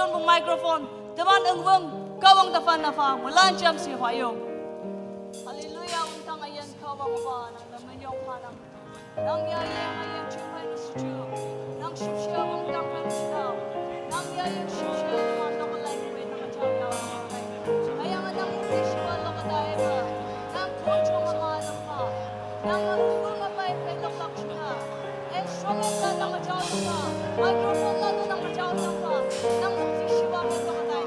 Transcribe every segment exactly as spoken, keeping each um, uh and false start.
Microphone teman ünwüng Kahwang tafan nüpha mulan jamshe pha yo. Hallelujah, wüntang ayin Kahwang pha nang teman yong pha nang. Nang ya yang ayin chumai nüschu. Nang shusha wüntang kan sita. Nang ya yang shusha teman nang lai kuwe nang chao ya. Ayang nang mukti shiwa lokataiba. Nang kuchong ma nang pha. Nang mukti ma pai pe loklak shita. Instrument la nang chao nang pha. Microphone la nang chao nang pha. Nang mukti shiwa ma lokatai.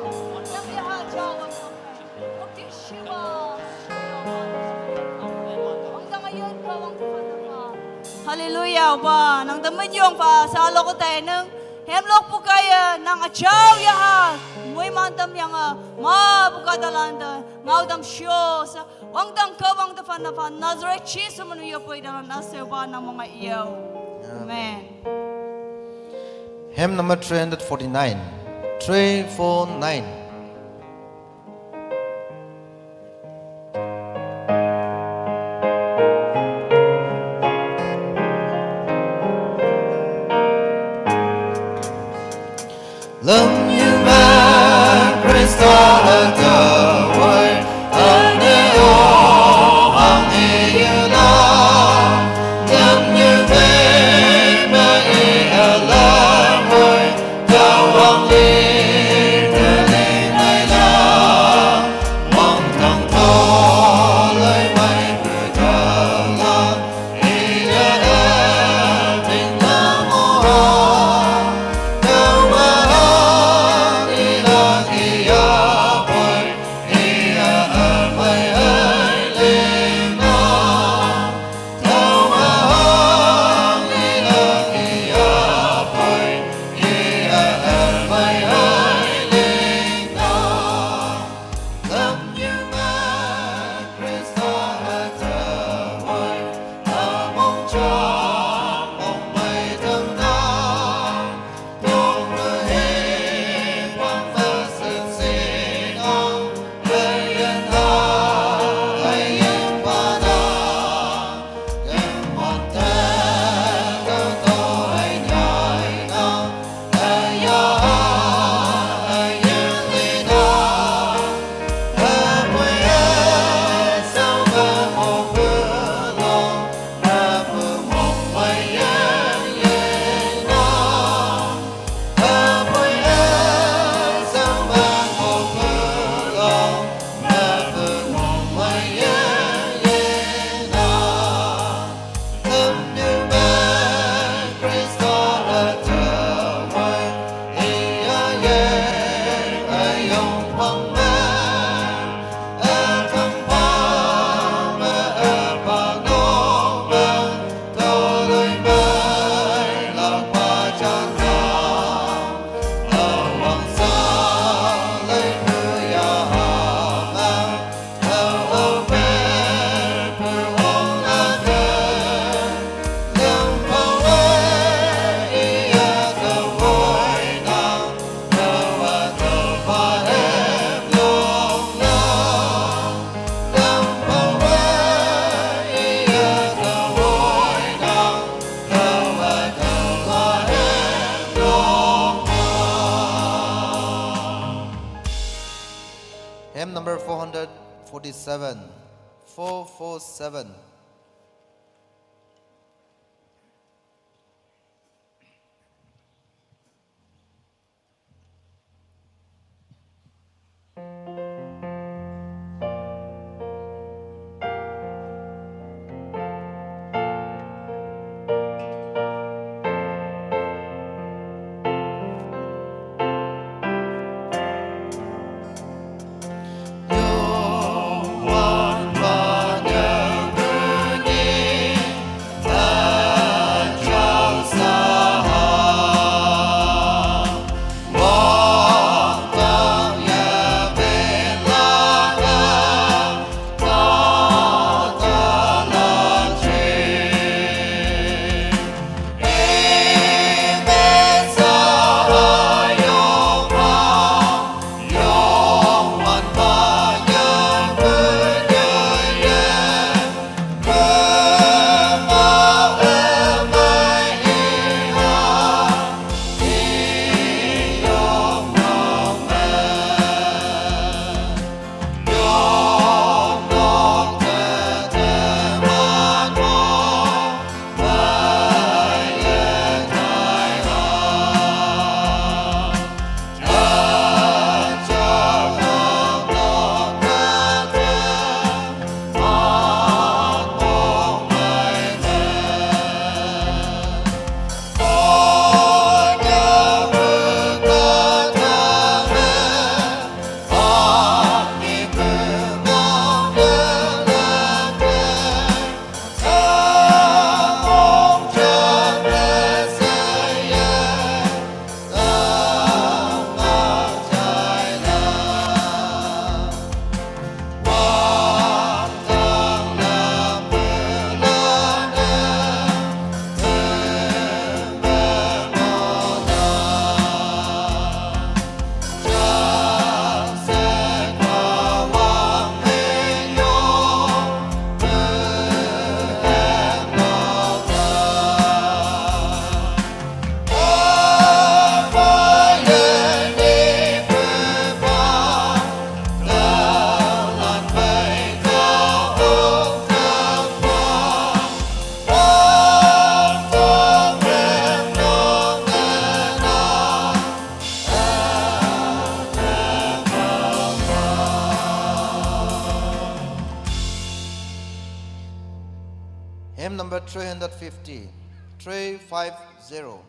Nang ya ha chao nang pha. Hallelujah, Opa, nang teman yong pha sa lokatei nang. Hem lok pukaya, nang achao ya ha. Mui man tam yang a, ma puka talanta, ngau tam shio sa. Wüntang Kahwang tafan nüpha, Nazareth Jisu manu yo poi dalan ase Opa nang mong a yo. Amen. Hymn number three hundred forty-nine. Three four nine. Lüm yuma Krista adawai, ane o ang iyula. Lüm yuma ma i alawai, tawang li tali naila. Wang tang to lai mai putala. Hymn number four hundred forty-seven. Four four seven. Number three hundred fifty, three five zero.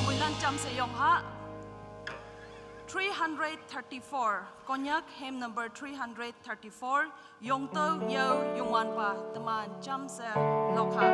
Mui lan cham se yong ha. Three hundred thirty-four, Konyak hymn number three hundred thirty-four, Yongtau Yau Yongwanpa, teman cham se lok ha.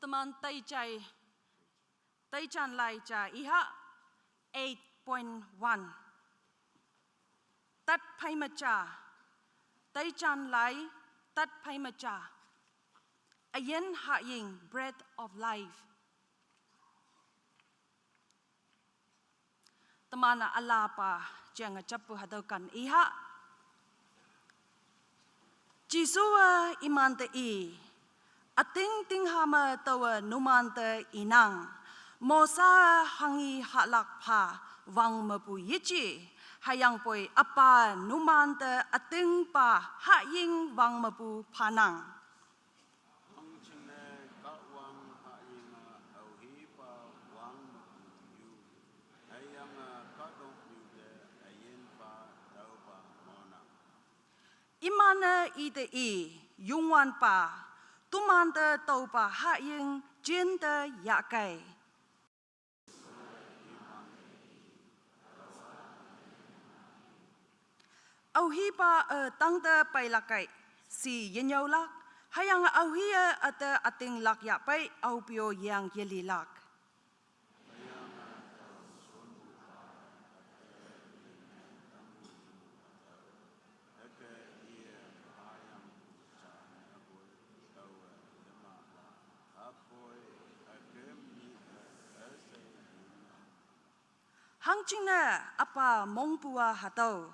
Teman Taichai, Taichan Lai cha iha eight point one. Tat phai macha, Taichan Lai, tat phai macha. Ayen ha ying, bread of life. Teman ala pa jeng chapu hadau kan iha. Jisu a iman te i. Ating ting hama tawa numan te inang. Mosa hangi halak pha wang mapu yichi. Hayang poi apa numan te ating pa ha ying wang mapu phanang. Hang chingne ka wang ha ying a au hi pa wang mapu yu. Hayang a ka dong yu de ayen pa dau pa mona. Imana i te i, yungwan pa, tumante tau pa ha ying jin te yakai. Au hi pa a tang te pai lakai, si yenyau lak, hayang au hi a ate ating lak ya pai, au pio yang yeli lak. Hang chingne apa mongpua hatau.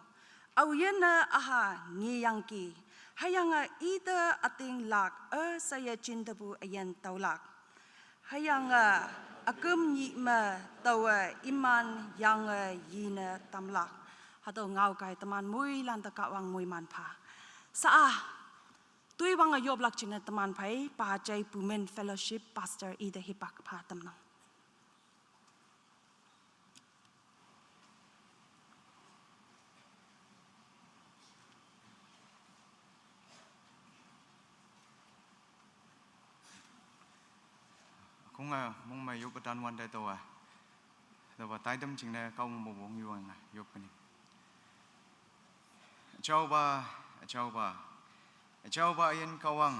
Au yena aha ngi yangki. Hayang a ite ating lak a saya chintapu ayen taulak. Hayang a akum nyi ma tawa iman yang a yina tamlak. Hatau ngau kai teman mui lan ta ka wang mui man pha. Sa a tui wang a yop lak chingne teman phai pa chai pumen fellowship pastor i te hipak pha tamnang. Khung a mong mai yop patan wan dai to a. Da ba tai dam chingne kau mo wong yu ang a yop kani. Achau ba, achau ba. Achau ba ayen kawang.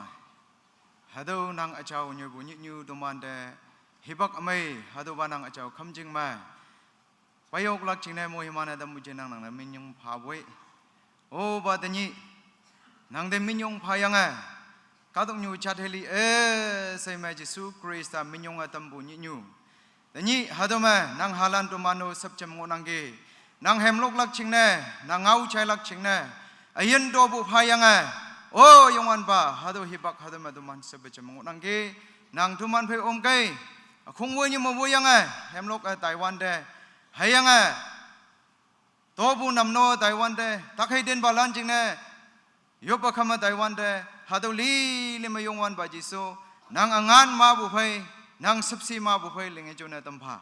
Hadu nang achau nyu bu nyi nyu duman de. Hibak amai, hadu ba nang achau kamjing ma. Payok lak chingne mo himana dam mujhe nang nang na minyung pha boi. O ba de nyi. Nang de minyung pha yang a. Kadok nyu chat heli e, sai ma Jisu Krista minyung a tam bu nyi nyu. Tanyi hadome nang halan tumano sepchem ngunangge. Nang hemlok lak chingne, nang ngau chai lak chingne. Ayen do bu phayange. O yongwan ba, hado hibak hadome tuman sepchem ngunangge. Nang tuman phe omkai. Akhung wo nyi mo wo yange. Hemlok a Taiwan de. Hayange. Tobu namno Taiwan te, takhai den balan jingne, yopa khama Taiwan te, hadu li li mayong wan ba Jisu, nang angan ma bu phai, nang sepsi ma bu phai, linge jone tampha.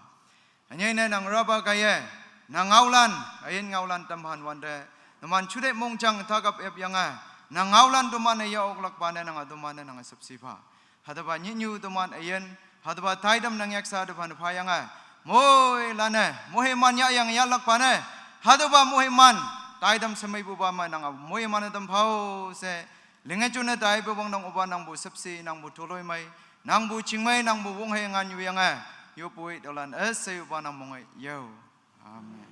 Anyai ne nang raba kaye, nang ngaulan, ayen ngaulan tamphan wan te, naman chude mongjang tagap ep yanga, nang ngaulan duman ya oklak bane nang aduman nang sepsi pha. Hadaba nyi nyu duman ayen, hadaba taidam nang yaksa duban phayanga. Moi lane, mohe man ya yang ya lak pane. Hadaba mohe man, taidam semai buba ma nang mohe man dam phao se. Linge chune tai bubang nang uba nang bu sepsi, nang bu tuloi mai, nang bu chingmai, nang bu wong he ngan yu yanga. Yo pui dolan es se uba nang mongai yo. Amen.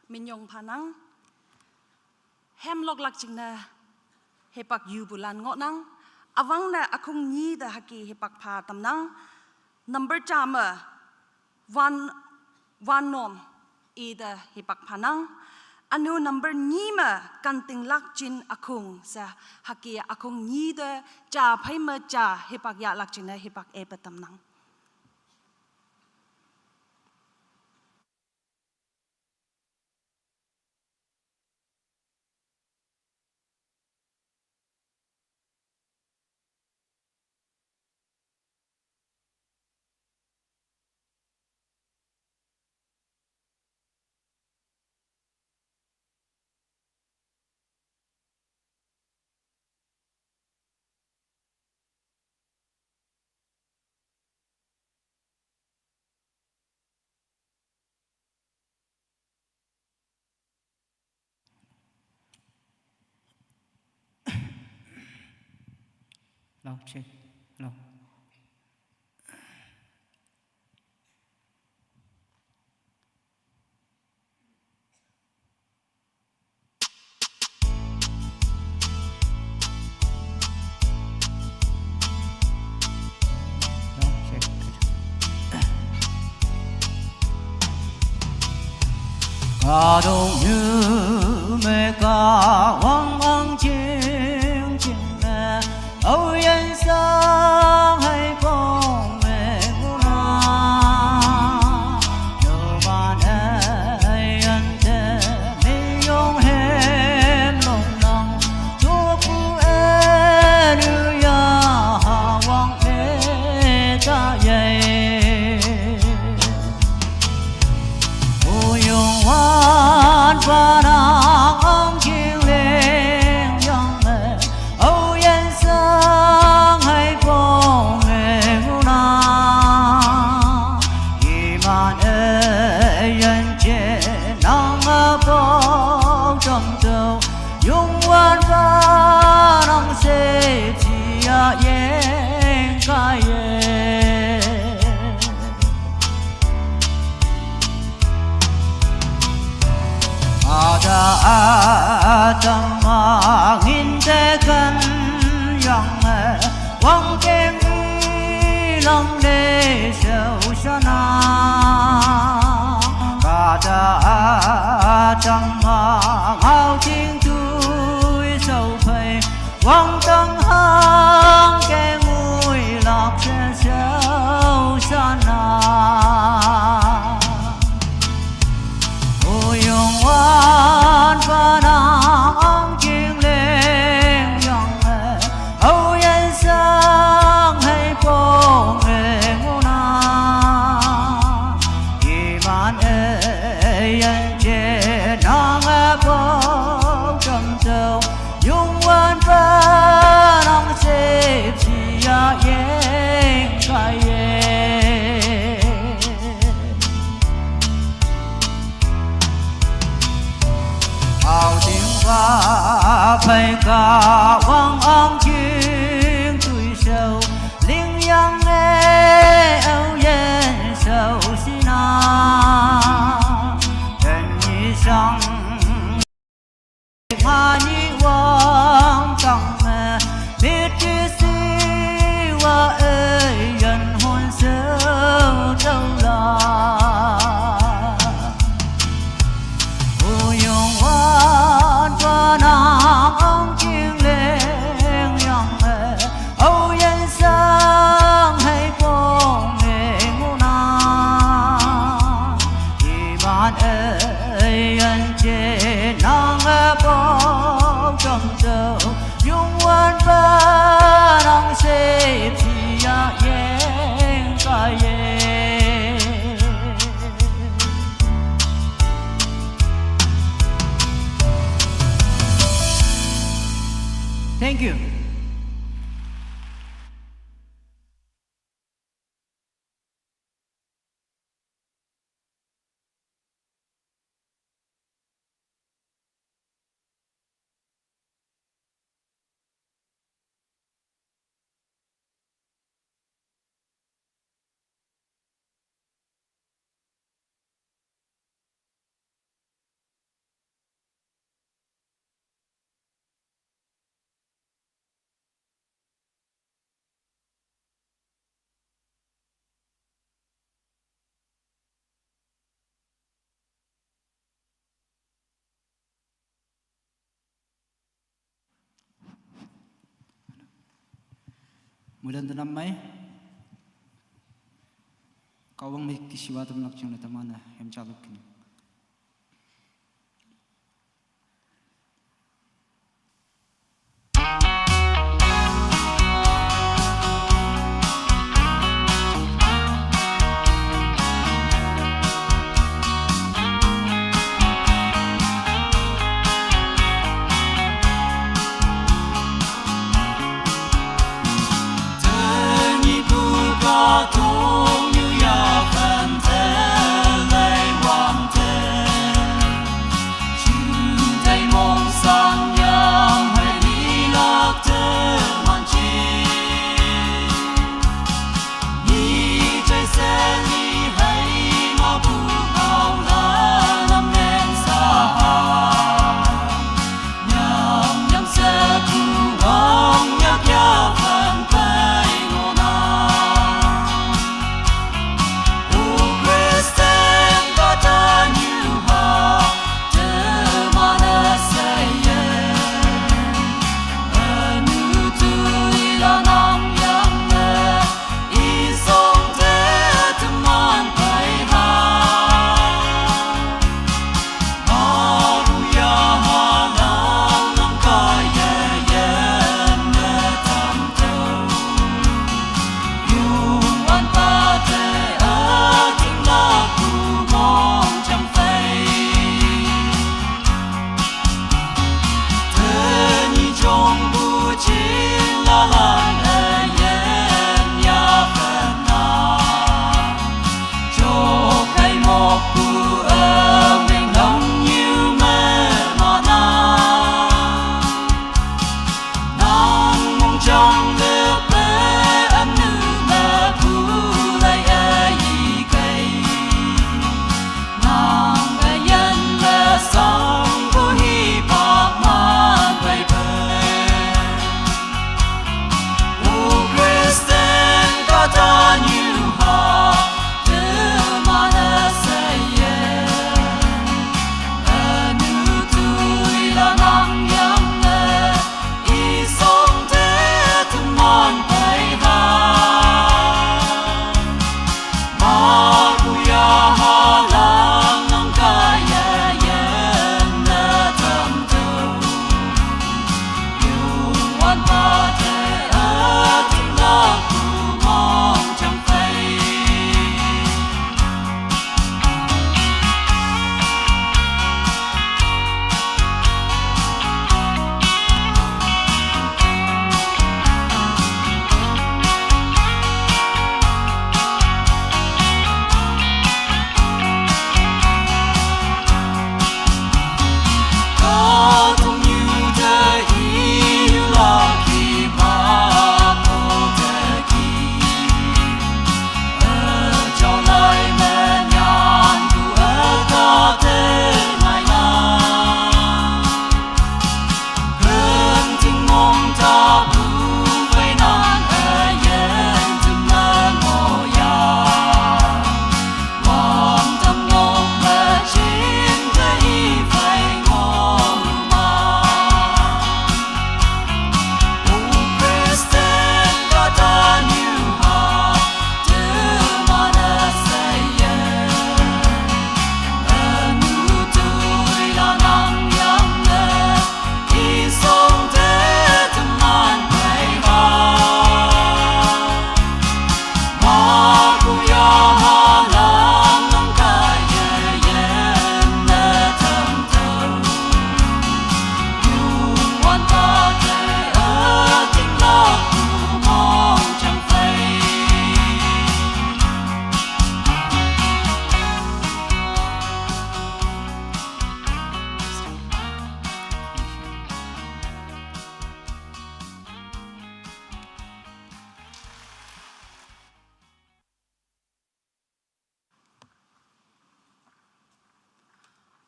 Minyong phanang. Hem lok lak chingne hepak yu bulan ngo nang. Awang ne akhung nyi de haki hepak pha tam nang. Number cha me wan, wan nom i de hepak pha nang. Anu number nyi me kanting lak chin akhung sa haki akhung nyi de cha phai me cha hepak ya lak chingne hepak e pa tam nang. Hello, check. Hello. Ka dong yu me ka wang ang jing jing me, au yan sang hai bong me ngu na. Yo man e yan te mi yong hem long nang, tu ku e nu ya ha wang me ta ye. Uyung wan panang ang jing ling yang e, au yan sang hai bong e ngu na. Iman e yan jie nang a bong jam dou, yung wan panang se ji a yeng kai ye. Ada atam ma ngin te kan yang e, wang keng i lang le sau sana. Kada atam ma ngau ting tui sau phai, wang tang hang keng ui lak se sau sana. Uyung wan panang ang jing ling yang e, au yan sang hai bong e ngu na. Iman e yan jie nang a bong jam dou, yung wan panang se ji a yeng kai ye. Au ting ba phai ka wang ang jing tui sau, ling yang e au yan sau si na. Ten yi sang nga ni wang tang me, mit ti si wa e yan hon se dou la. Uyung wan panang ang jing ling yang e, au yan sang hai bong e ngu na. Iman e yan jie nang a bong jam dou, yung wan panang se ji a yeng kai ye. Thank you. Mudan tanam mai. Kawang mai kisiwa tam nak chang na tamana hem chaluk kin.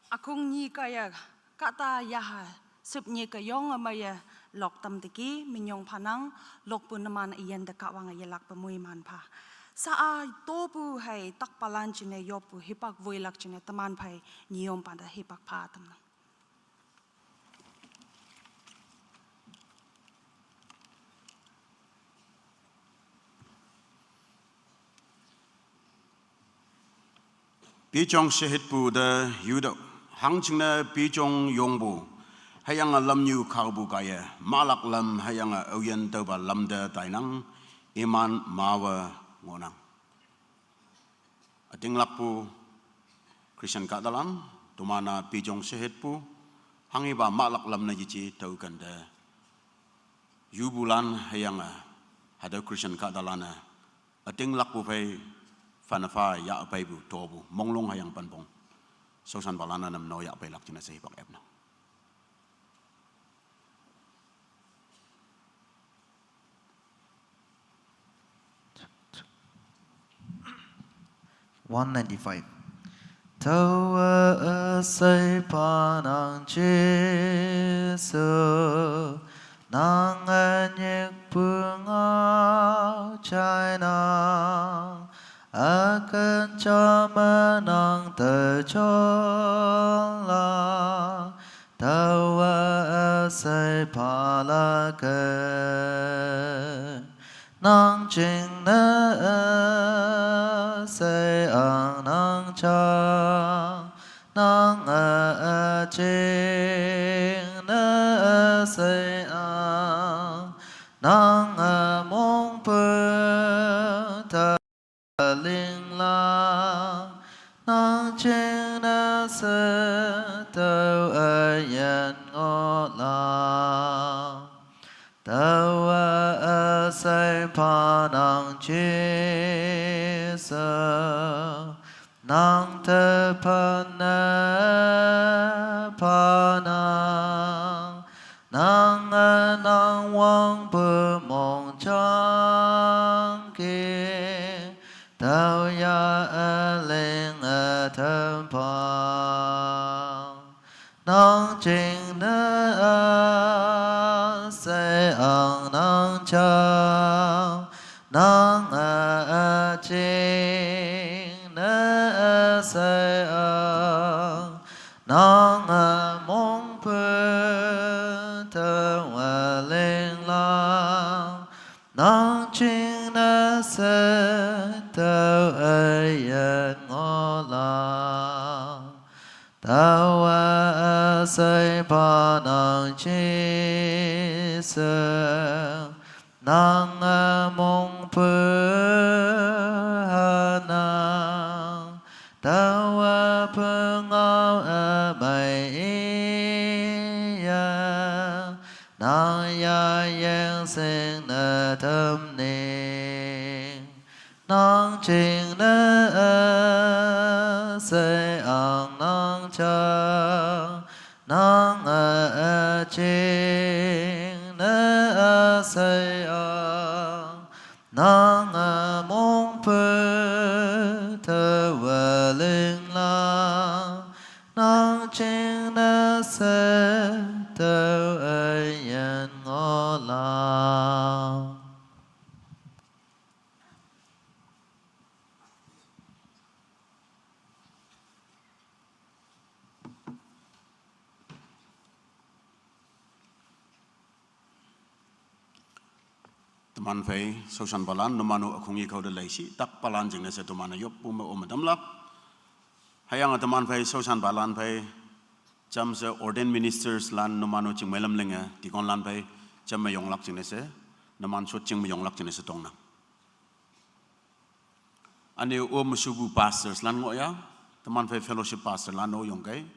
Akung nyi kaya kata yaha sip nyi kayong amaya lok tam teki minyong phanang lok pu naman iyan da kawang ayalak pemui man pha. Sa a to pu hai tak palan chine yop pu hipak vui lak chine teman phai nyiyom panda hipak pha tamnang. Pijong shahid pu da yudo. Hang chingne pijong yong pu. Hayang a lam nyu khau pu kaya. Malak lam hayang a oyen tau ba lam da tainang. Iman mawa ngonang. Ating lak pu Christian kadalan. Tumana pijong shahid pu. Hangi ba malak lam na yichi tau kanda. Yu bulan hayang a. Hadau Christian kadalan a. Ating lak pu phai fanafa ya phai bu to bu monglong hayang panpong. Sausan balana nam no ya phai lak china sehi pak epna. One ninety-five. Tawa asai panang Jesu, nang anyik pungau chai nang, akan chama nang tachola, tawa asai palakan. Nang ching na a sai ang nang chang, nang a a ching na a sai ang, nang a mong pu ta ling lang, nang ching na sa tau a yan ngo lang. Tawa asai panang Jesu, nang te pana panang, nang anang wang pu mong chang ki, tau ya aling a tam pang. Nang ching na a sai ang nang chang, nang a a ching na a sai ang, nang a mong pu tau a ling lang, nang ching na sa tau a yan ngo lang. Tawa asai panang Jesu, nang a mong pu hanang, tawa pungau a mai iya, nang ya yang sing na tam ning. Nang ching na a sai ang nang chang, nang a a ching na a sai ang, nang a mong pu tau a ling lang, nang ching na sa tau a yan ngo lang. Teman phai, sausan balan, numanu akhung i khau da lai si, tak palan jing na se tumana yop pu me om damlak. Hayang a teman phai, sausan balan phai, cham se ordained ministers lan numanu ching mailam lenga, tikon lan phai, cham me yonglak jing na se, numan sot ching me yonglak jing na se tong nang. Ani o masubu pastors lan ngo ya, teman phai fellowship pastor lan o yong kai.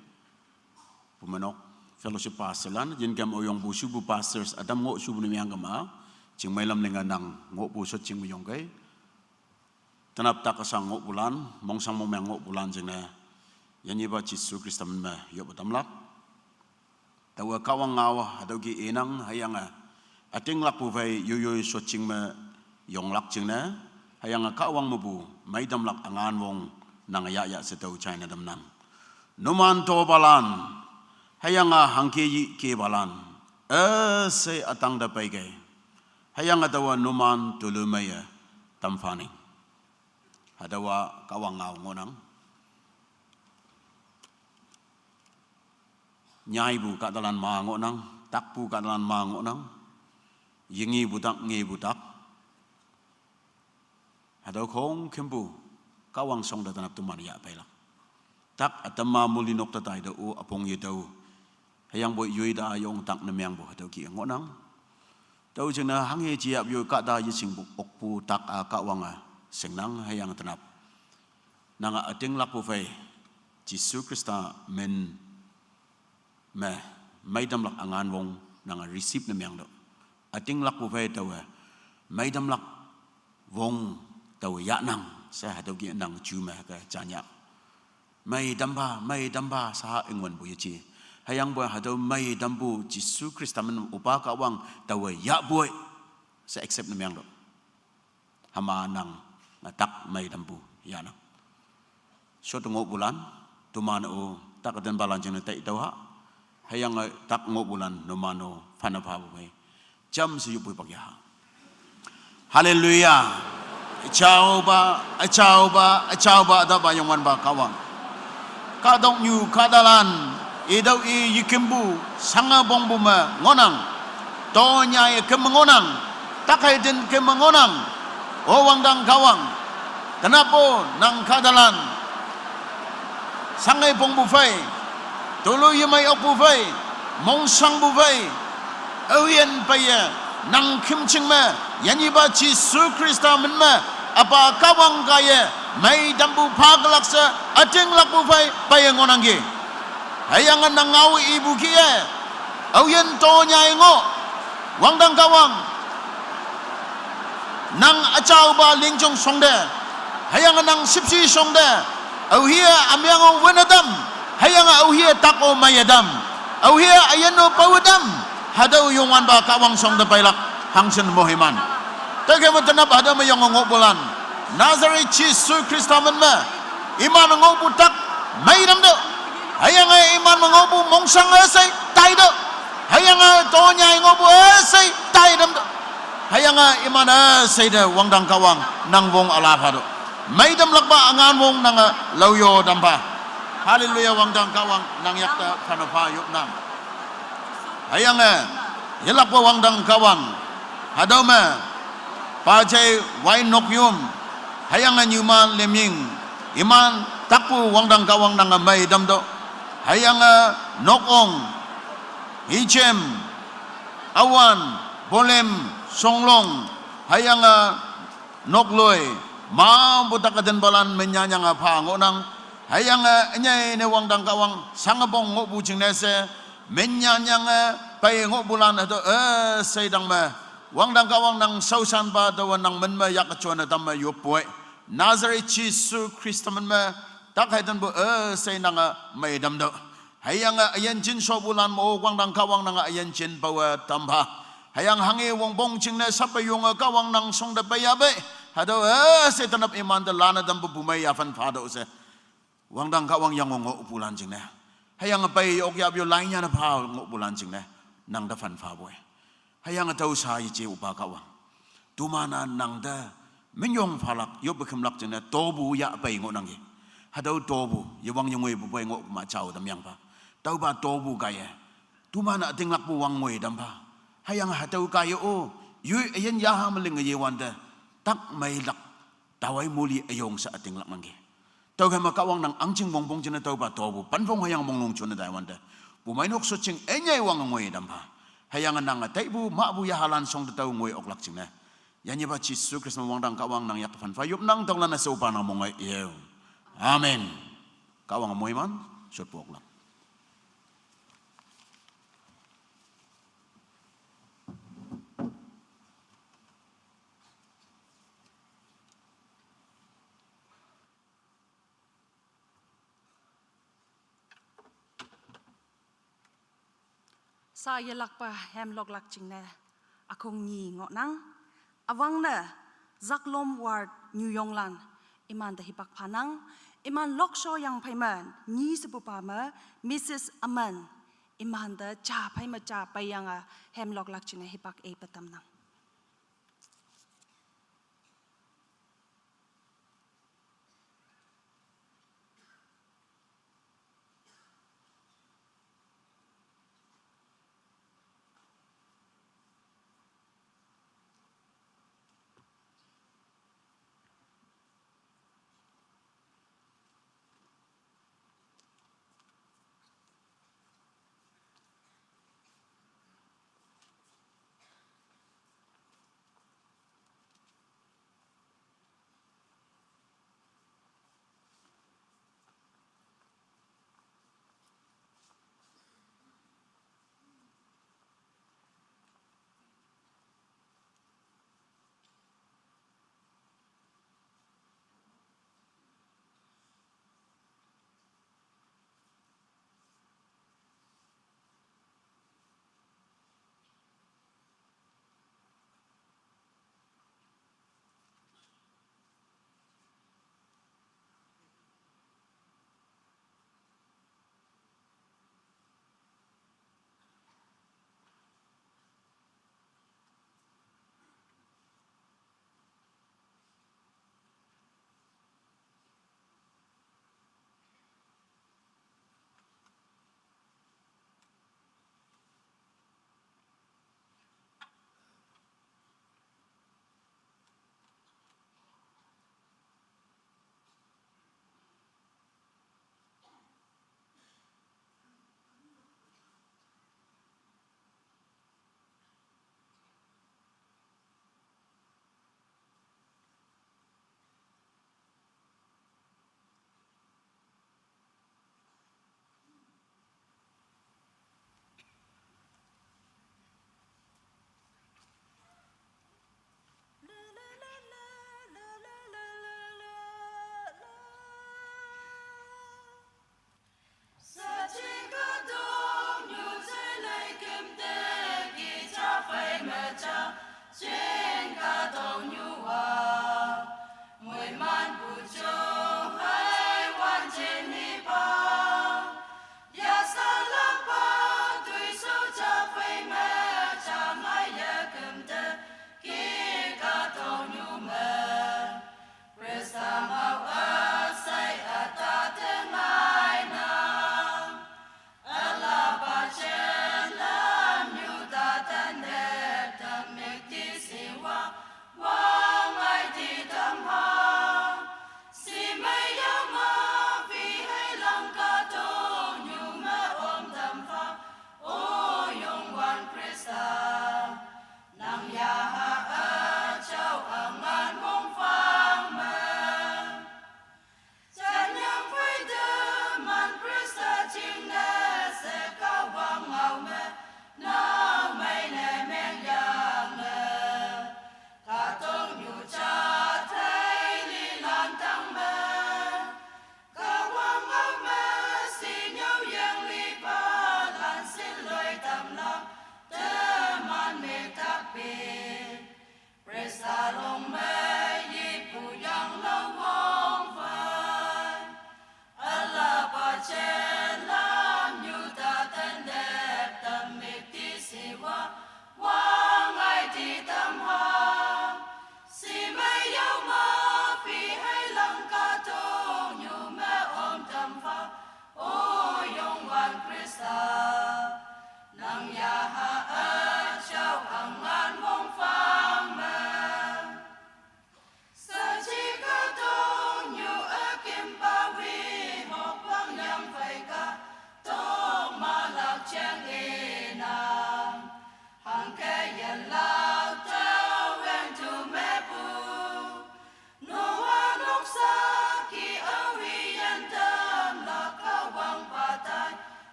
Pumenok fellowship pastor lan, yin kam o yong bu subu pastors, adam ngo subu ni miang kama, ching mailam lenga nang, ngo bu sot ching yong kai. Tanap tak asang ngo bulan, mong sang mong meng ngo bulan jing na, yan iba Jisu Krista men me, yop damlak. Tawa kawang ngawa, hadau ki enang, hayang a. Ating lak pu phai, yu yu so ching me, yong lak ching na. Hayang a kawang me bu, mai damlak angan wong, nang ya ya se tau chai na dam nang. Numan topalan, hüyange hangke yi kepalan, üshei ütangte peikei. Hüyange taowa numan tulu meiye tamphaning. Hatüowa Kahwang ngao ngohnang. Nyaipu kahtalan ma ngohnang, takpu kahtalan ma ngohnang, yengepu tak, ngepu tak. Hatüo khongkümpu Kahwang shongte tenap teman yahpeilak. Tak ütam-a muli nok te taite-o üpong yetüo. Hüyangpoi yoi ta yong tak ne mengpu hatüo kih ngohnang. Tüo jingne hanghe jeyap yo kahta yeshingpu okpu tak-a Kahwange shingnang hüyange tenap. Nange ütinglakpu phei Jesu Khrista min me, meitamlak üngan wong nange receive ne mengtüoh. Ütinglakpu phei taowe, meitamlak wong taowe yahnang, she hatüo kih nang ju me ke janya. Meitampa, meitampa, sha ingwenpu yeje. Hüyangpoi hatüo meitampu Jesu Khrista min opa Kahwang taowe yahpoi, she accept ne mengtüoh. Hüma nang, nge tak meitampu yahnang. Shot ngohpulan, teman-o, tak ütinpalan jingne taitüoh ha. Hüyange tak ngohpulan, numan-o, phane phapu phei. Jamshe yoppu pak yaha. Haleluya. Üjaopa, üjaopa, üjaopa, ütahpa Youngwanpa Kahwang. Kahtoknyu kahtalan, itüo i yekümpu, shange pongpu me ngohnang. Tonyaiye küm ngohnang. Takheiten küm ngohnang. O wangdang Kahwang. Tenappo nang kahtalan. Shange pongpu phei. Tulu yemei okpu phei. Mongshangpu phei. Aoyin peiye. Nang khümjing me. Yanyipa Jesu Khrista min me. Üpa Kahwang kaiye. Meitampu phakelak she. Ütinglakpu phei. Peiye ngohnangki. Hüyange nang ngao ipu kih-e. Aoyin tonyaiye ngoh. Wangdang Kahwang. Nang üjaopa lingjong shongte. Hüyange nang shüpshe shongte. Aohe-a ümeng-o wüne tam. Hüyange aohe-a tak-o meiye tam. Aohe-a üyin-o pawe tam. Hatüo Youngwanpa Kahwang shongte peilak. Hangshin moiman. Tüoke me tenap hatüo me yange ngohpulan. Nazareth Jesu Khrista min me. Iman ngohpu tak meitamtüoh. Hüyange iman me ngohpu mongshang üshei taitüoh. Hüyange tonyaiye ngohpu üshei taitamtüoh. Hüyange iman üshei te wangdang Kahwang nang wong üla phatüoh. Meitamlakpa üngan wong nange laoyo tampha. Haleluya, wangdang Kahwang nang yakte phane pha yopnang. Hüyange, yelakpa wangdang Kahwang. Hatüo me, pajei wai nok yom. Hüyange nyuman lemying. Iman takpu wangdang Kahwang nange meitamtüoh. Hüyange, nokong, hijem, awan, bolem, shonglong. Hüyange, nokloi, mapu tak ütinpalan menyanyange pha ngohnang. Hüyange, ünyei ne wangdang Kahwang, shange pong ngohpu jingne she, menyanyange, pei ngohpulan hatüo, üshei tang me. Wangdang Kahwang nang shaoshanpa taowe nang min me yak jonne tam me yoppoi. Nazareth Jesu Khrista min me, tak haitanpu üshei nange meitamtüoh. Hüyange üyin jin shopulan mo wangdang Kahwang nange üyin jin pawe tampha. Hüyange hanghe wongpong jingne sappe yonge Kahwang nang shongte peiyahpei. Hatüo üshei tenap imante lanne tampu bumei yaphan phatüoh she. Wangdang Kahwang yange ngohpulan jingne. Hüyange pei okyap yo lainyane pha ngohpulan jingne. Nangte phan phapoi. Hüyange tao sha yeje opa Kahwang. Toman-a nangte minyong phalak yoppe khümlak jingne topu yahpei ngohnangki. Hatüo topu yewang yengoipu pei ngohma jao tamyangpha. Tüopa topu kaiye. Toman-a ütinglakpu wang ngoi tampha. Hüyange hatüo kaiye-o, yoi üyin yaha me linge yewante. Tak meilak. Tawai muli üyong she ütinglak nangki. Tüokhei me Kahwang nang ahngching wongpong jingne tüopa topu, panpong hüyange monglong jonne taiwante. Bumeinok shotjing ünyei wange ngoi tampha. Hüyange nange taipu, mahpu yahalan shongte tao ngoi oklak jingne. Yanyipa Jesu Khrista me wangdang Kahwang nang yak phan pha yopnang tüolan-e shaopa nang mongei yeo. Amen. Kahwange moiman, shotpu oklak. Sha yelakpa hemloklak jingne, ükhong nyi ngohnang. Üwangne, Zaklom Ward nyuyonglan, imante hipak phanang, Iman loksho yang phei me, nyi sepupa me, Missus Aman. Iman te ja phei me ja pei yang a, hem loklak jingne hipak ei petam nang.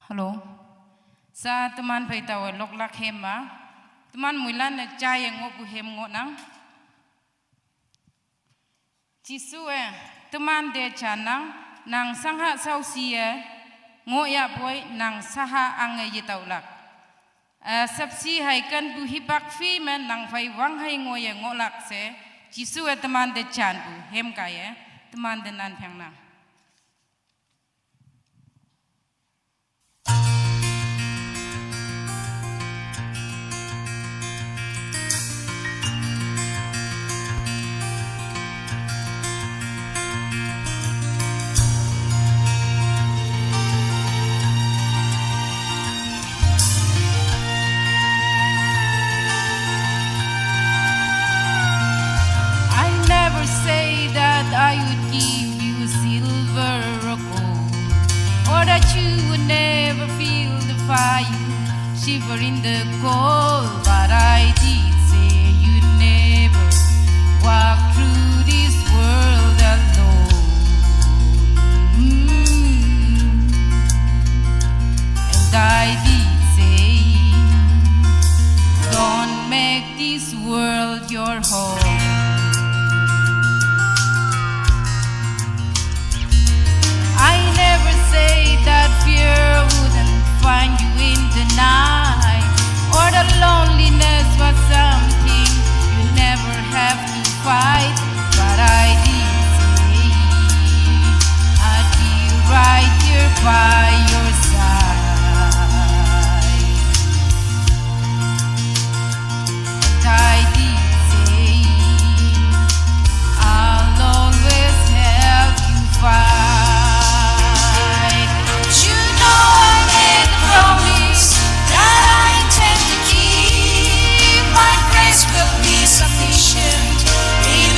Hello. Sa teman phei taowe loklak hem ma. Teman moilan-e jaiye ngohpu hem ngohnang. Jesuwe temante jannang, nang sangha shaoshiye ngohyahpoi, nang saha ange yetaolak. Eh, shüpshe hei kenpu hipak phi me nang phei wang hei ngoiye ngohlak she, Jesuwe temante janpu hem kaiye, temante nan phangnang. I never say that I would give you silver or gold, or that you would never feel the fire shiver in the cold. But I did say you never walk through this world alone. Mm. And I did say, don't make this world your home. I never say that fear wouldn't find you in the night, or that loneliness was something you never have to fight. But I did say I'd be right here by your side. And I did say I'll always help you fight. You know I made a promise that I intend to keep. My grace will be sufficient in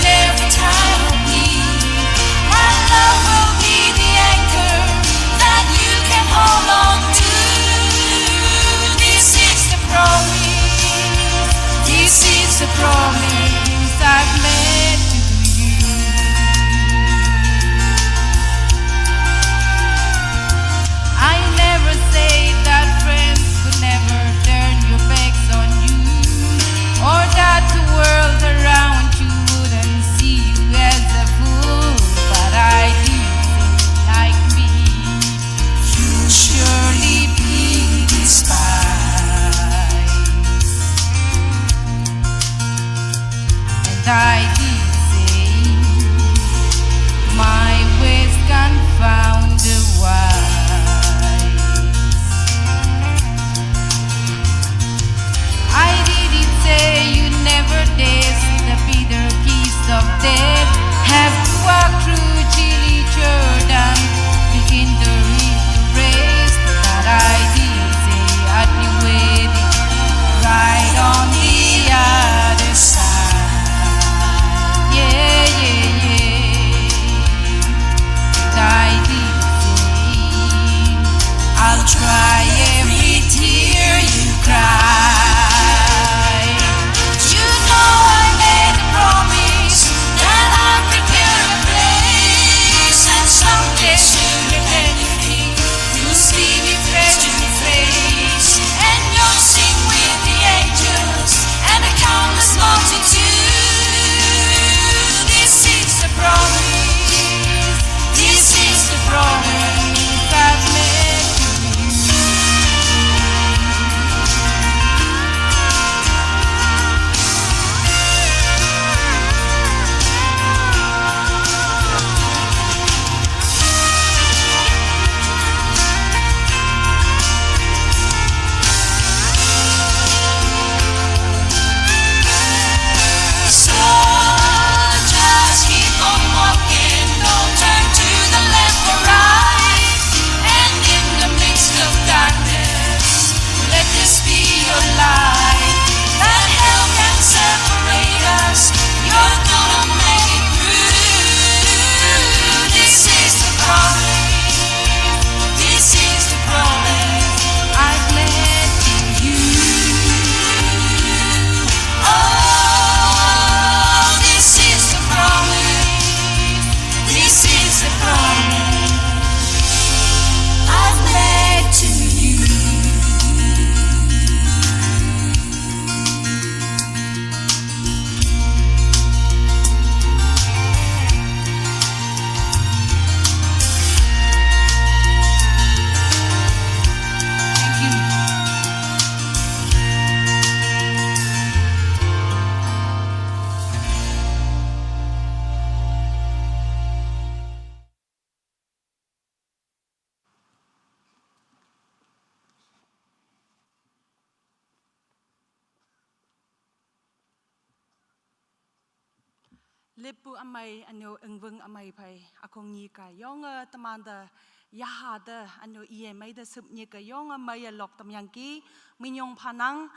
Lepu amai anu engweng amai phei akong nyi ka yonge temante yaha te anu iye mei te sup nyi ke yonge mei ye lok tamyang ki minyong phanang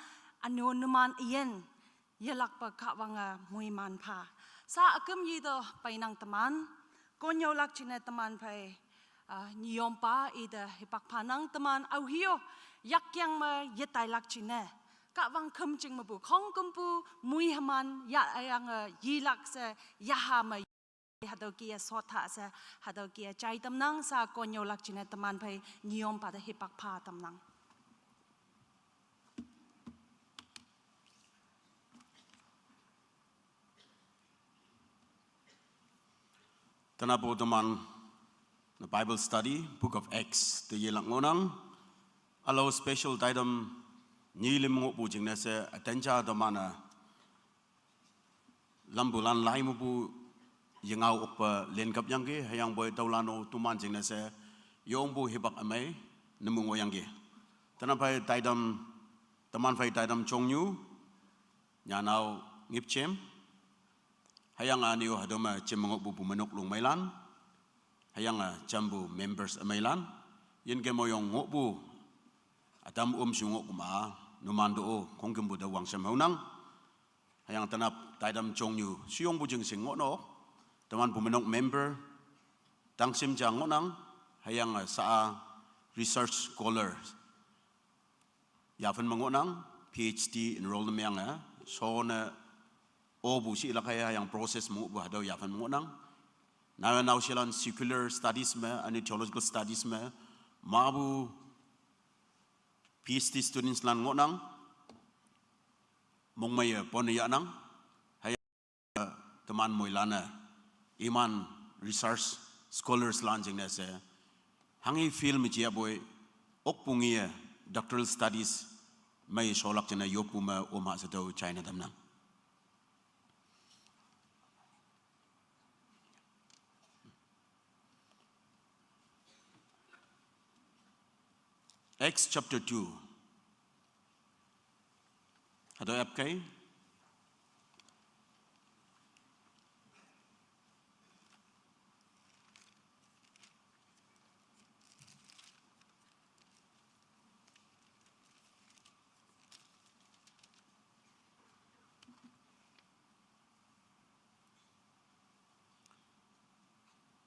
anu numan iyen yelak pa Kahwange muiman pha. Sa akem yi to painang teman, konyo lak chine teman phei, ah, nyiyom pa ite hipak phanang teman au hio, yak yang me yetai lak chine. Kahwang kem ching mepu, khong kempu mui heman, ya ayang, eh, yilak se, yaha me, hatau kia sot ha se, hatau kia chai tamnang sa konyo lak chine teman phei nyiyom pa te hipak pha tamnang. Tenapo teman, na Bible study, Book of Acts, te yelak ngonang, alo special taidam nyilim ngohpu jingne se, atencha teman a, lambulan lai mupu yengau okpa lenkap yangki, hayang boi taulano tuman jingne se, yongpu hipak amai, nemu ngoyangki. Tenapai taidam, teman phei taidam chongyu, nyanao ngipchem, hayang aniu hadoma chem ngohpu pu menok lung mailan, hayang a jambu members amailan, yen ke moyong ngohpu, atam um su ngoh kuma, numan do o, kongkempu da wangsem haunang, hayang tenap taidam chongyu, suyong bujing sing ngoh no, teman pu menok member, tangsim jang ngohnang, hayang a sa a research scholar, yafen mengohnang, P H D enroll ne meng, eh, so ne, o bu si ilak hayang process mengoh bu hadau yafen mengohnang. Nawe nau silan secular studies me, ani theological studies me, ma bu P H D students lan ngohnang, mongmei, eh, pon yanang, teman moilan e, iman research scholars lan jingne se, hangi field me jia boi, okpu ngi e doctoral studies mei sholak jingne yoppu me oma se tau China damnang. Acts chapter two. Hatüo ap kei.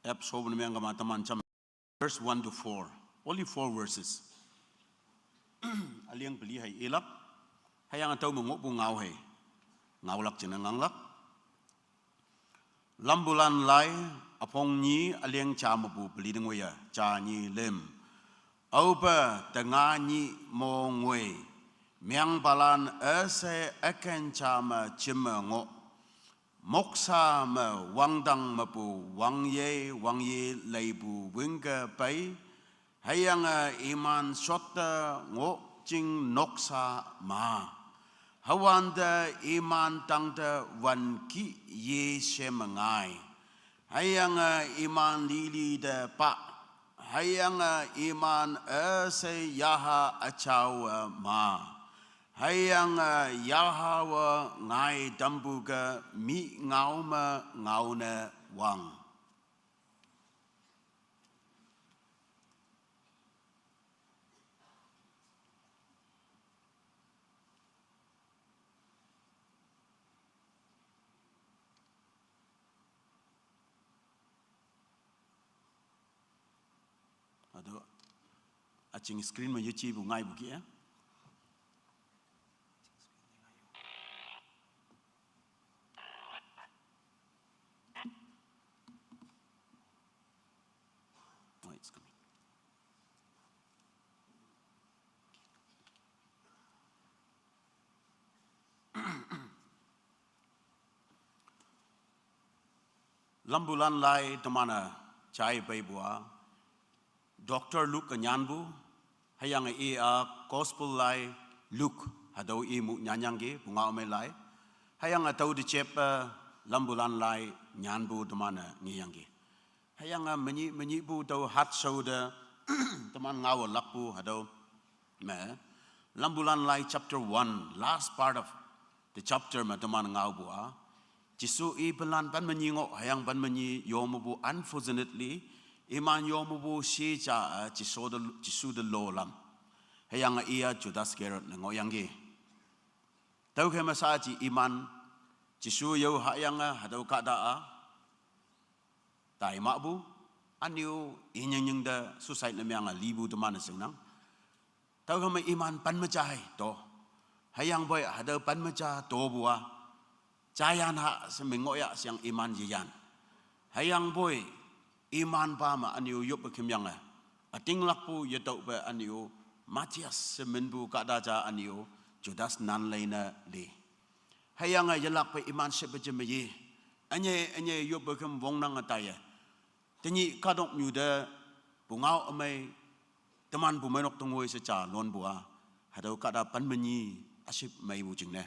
Ap so bun meng kama teman cham. Verse one to four. Only four verses. Aliang peli hai ilak. Hayang atau mengoh pu ngau hai. Ngaolak jingne nganglak. Lambulan lai, apong nyi aliang cha mepu peli dengwe ya, cha nyi lem. Aupa tenga nyi mo ngoi. Miang palan ese eken cha me chim me ngoh. Moksa me wangdang mepu wangye, wangye leipu wingke pei, hüyange iman shotte ngoh jing noksa ma. Hüwante iman tangte wan kih ye she mengai. Hüyange iman lili te pa. Hüyange iman ese yaha achaowe ma. Hüyange yahawe ngai tampu ke mi ngao me ngao ne wang. Hatüo, aching screen me yeji pu ngai pu ki, eh? Oh, it's coming. Lambulan lai teman-e jai peipu a, Doctor Luke ke nyanpu, hüyange i a Gospel lai Luke, hatüo i mu nyanyangki, pungao me lai. Hüyange tao te jep, eh, lambulan lai nyanpu teman-e ngeyangki. Hüyange menyih, menyihpu tao hat shao te, teman ngao lakpu hatüo me. Lambulan lai chapter one, last part of the chapter me teman ngaopu a. Jesu i penlan pen menyi ngoh, hüyange pen menyi yo mepu, unfortunately, iman yo mepu shi ja, eh, Jesu te, Jesu te lo lam. Hüyange iya Judas Iscariot ne ngohyangki. Tüokhei me shaaji iman Jesu yo hahyange hatüo kahta-a tai mahpu, ünyu i nyingnying te suicide ne meange lipu teman-e shingnang. Tüokhei me iman pen me ja hei to. Hüyangpoi hatüo pen me ja topu-a, jayan ha she meng ngohya sheyang iman yeyan. Hüyangpoi iman pa me ünyu yoppe kümyange, ütinglakpu yetüohpe ünyu Matthias she minpu kahta ja ünyu Judas nan leine li. Hüyange yelakpe iman shepe je meye. Ünye, ünye yoppe küm wongnange taiye. Tenyih kahtoknyu te pungao ümei, teman pumeinok te ngoi she ja lonpu-a, hatüo kahta pen menyi üship meipu jingne,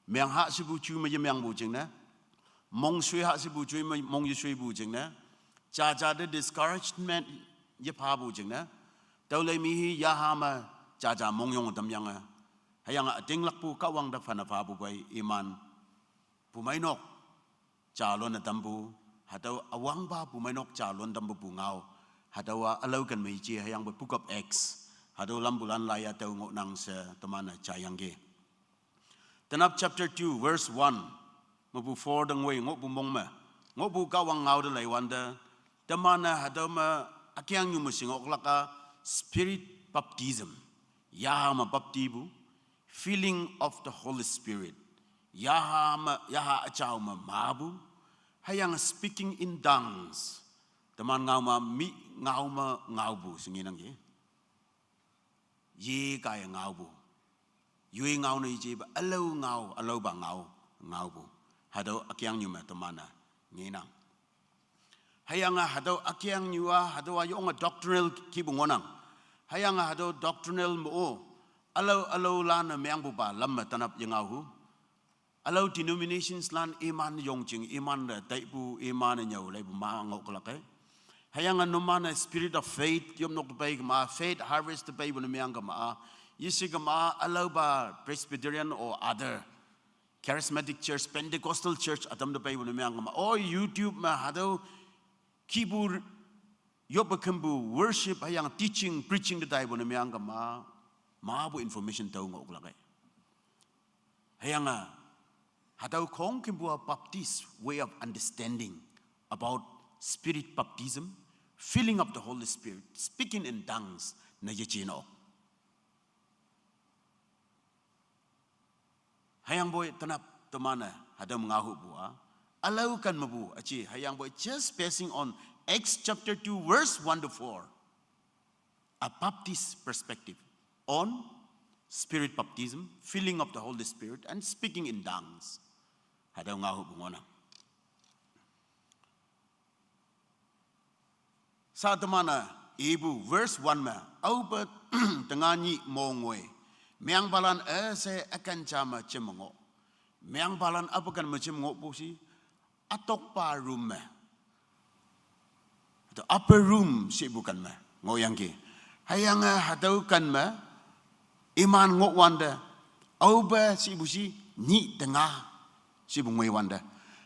meng ha shepu ju me yemeangpu jingne, mongshoi ha shepu ju me mong yeshoipu jingne, jaja te discouragement yephapu jingne, tüolei mi hi yaha me jaja mongyong tamyange, hüyange ütinglakpu Kahwang te phane phapu pei iman pumeinok jalon-e tampu, hatüo üwangpa pumeinok jalon tampu pungao, hatüowa ülao ken me je hüyangpoi Book of Acts, hatüo lampulan laiya tüo ngohnang she teman-e jayangki. Tenap chapter two, verse one mepu four te ngoi ngohpu mong me, ngohpu Kahwang ngao te leiwante, teman-e hatüo me ükeangnyu me shingoklak-a spirit baptism, yaha me baptipu, filling of the Holy Spirit, yaha me, yaha üjao me mapu, hüyange speaking in tongues, teman ngao me mi ngao me ngaopu she ngenangki. Ye kaiye ngaopu. Yoi ngao ne yejepa, ülao ngao, ülaopa ngao, ngaopu. Hatüo ükeangnyu me teman-e ngenang. Hüyange hatüo ükeangnyu-a, hatüowa yonge doctrinal kihpu ngohnang. Hüyange hatüo doctrinal me-o, ülao, ülao lan-e meangpupa lam me tenap yengaohu. Ülao denominations lan iman yongjing, iman te taipu, iman-e nyüo leipu ma ngohlak-e. Hüyange numan-e Spirit of Faith yopnok te pei kema, Faith Harvest te peipu ne meang kema-a, yeshe kema-a, ülaopa Presbyterian or other Charismatic Church, Pentecostal Church ütam te peipu ne meang kema, o YouTube me hatüo kihpu yoppe kümpu worship hüyange teaching, preaching te taipu ne meang kema, mapu information tüo ngohlak-e. Hüyange hatüo khongkümpu-a Baptist way of understanding about spirit baptism, filling of the Holy Spirit, speaking in tongues ne yeje nok. Hüyangpoi tenap teman-e hatüo me ngaohupu-a, ülao ken mepu üji, hüyangpoi just basing on Acts chapter two, verse one to four, a Baptist perspective on spirit baptism, filling of the Holy Spirit, and speaking in tongues, hatüo ngaohupu ngohnang. Sha teman-e ipu verse one me, aope tenga nyih mo ngoi. Meangpalan üshei üken ja me jeme ngoh. Meangpalan aope ken me jeme ngohpu shi, ütokpa room me, hatüo upper room shepu ken me ngohyangki. Hüyange hatüo ken me iman ngohwante, aope shepu shi nyih tenga shepu ngoiwante.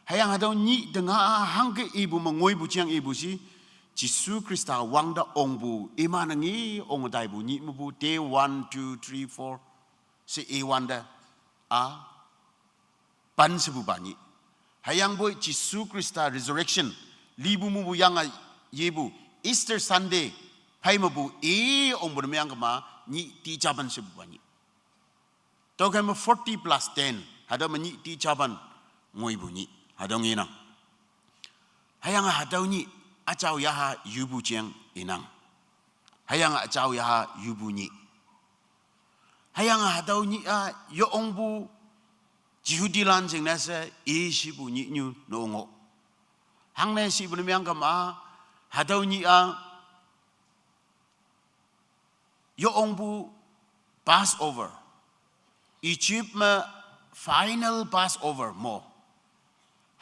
Hüyange hatüo nyih tenga-a hangke ipu me ngoipu jang ipu shi, Jesu Khrista wangte ongpu, iman-e nge ong taipu nyih mepu day one, two, three, four she iwante, a, pen shepupa nyih. Hüyangpoi Jesu Khrista resurrection, lipu mepu yange yepu Easter Sunday phei mepu i ongpu ne meang kema, nyih tijapen shepupa nyih. Tüokhei me forty plus ten, hatüo me nyih tijapen ngoipu nyih, hatüo ngenang. Hüyange hatüo nyih üjao yaha yupu jeng inang. Hüyange üjao yaha yupu nyih. Hüyange hatüo nyih-a yo ongpu Jehudilan jingne she i shipu nyihnyu ne ong-o. Hangne shipu ne meang kema, hatüo nyih-a yo ongpu Passover, Egypt me final Passover mo.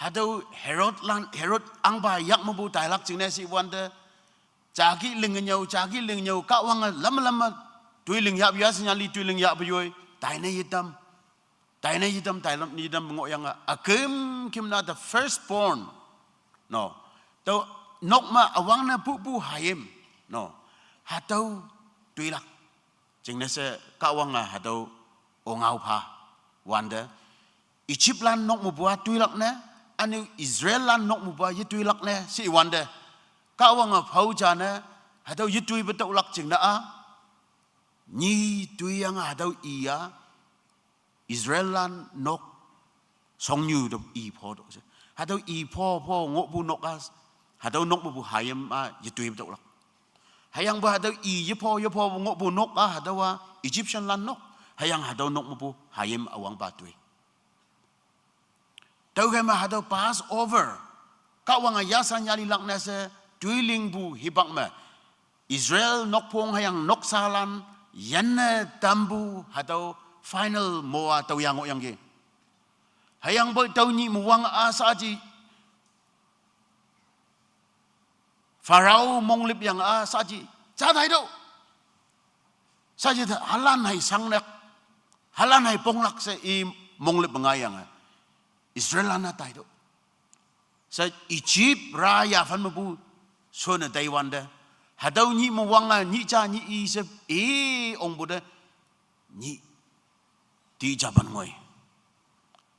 Hatüo Herod lan, Herod ahngpa yak mepu tailak jingne shiwante, jaki ling nyüo, jaki ling nyüo, Kahwange lam lam me toi ling yahpu ya, shinyali toi ling yahpu yoi taine yetam. Taine yitam, tailam yitam ngohyange, aküm kümna the firstborn. No. Tüo nok me üwangne pupu hayim. No. Hatüo toilak. Jingne she Kahwange hatüo ongao pha wante. Egyptlan nok mepu-a toilak ne, üne-o Israellan nok mepu-a yetoilak ne she iwante. Kahwange phao ja ne, hatüo yetoipe tüolak jingne-a. Nyi toiyange hatüo i-a, Israellan nok shongnyu te i pho to she. Hatüo i pho pho ngohpu nok-a, hatüo nok mepu hayim-a yetoipe tüolak. Hüyangpoi hatüo i yepho yepho ngohpu nok-a, hatüowa Egyptianlan nok. Hüyange hatüo nok mepu hayim üwangpa toi. Tüokhei me hatüo Passover. Kahwange yasan yalilak ne she toilingpu hipak me. Israel nokphong hüyange noksalan yanne tampu hatüo final mo-a tüoya ngohyangki. Hüyangpoi tüo nyih mewang-a shaaji Pharaoh monglüpyange shaaji, ja taitüoh. Shaaji te halan hei shanglak, halan hei ponglak she i monglüp ngaiyange, Israellan-a taitüoh. She Egypt ra yaphan mepu shonne taiwante. Hatüo nyih mewange nyih ja nyih i she i ongpu te nyih ti japan ngoi.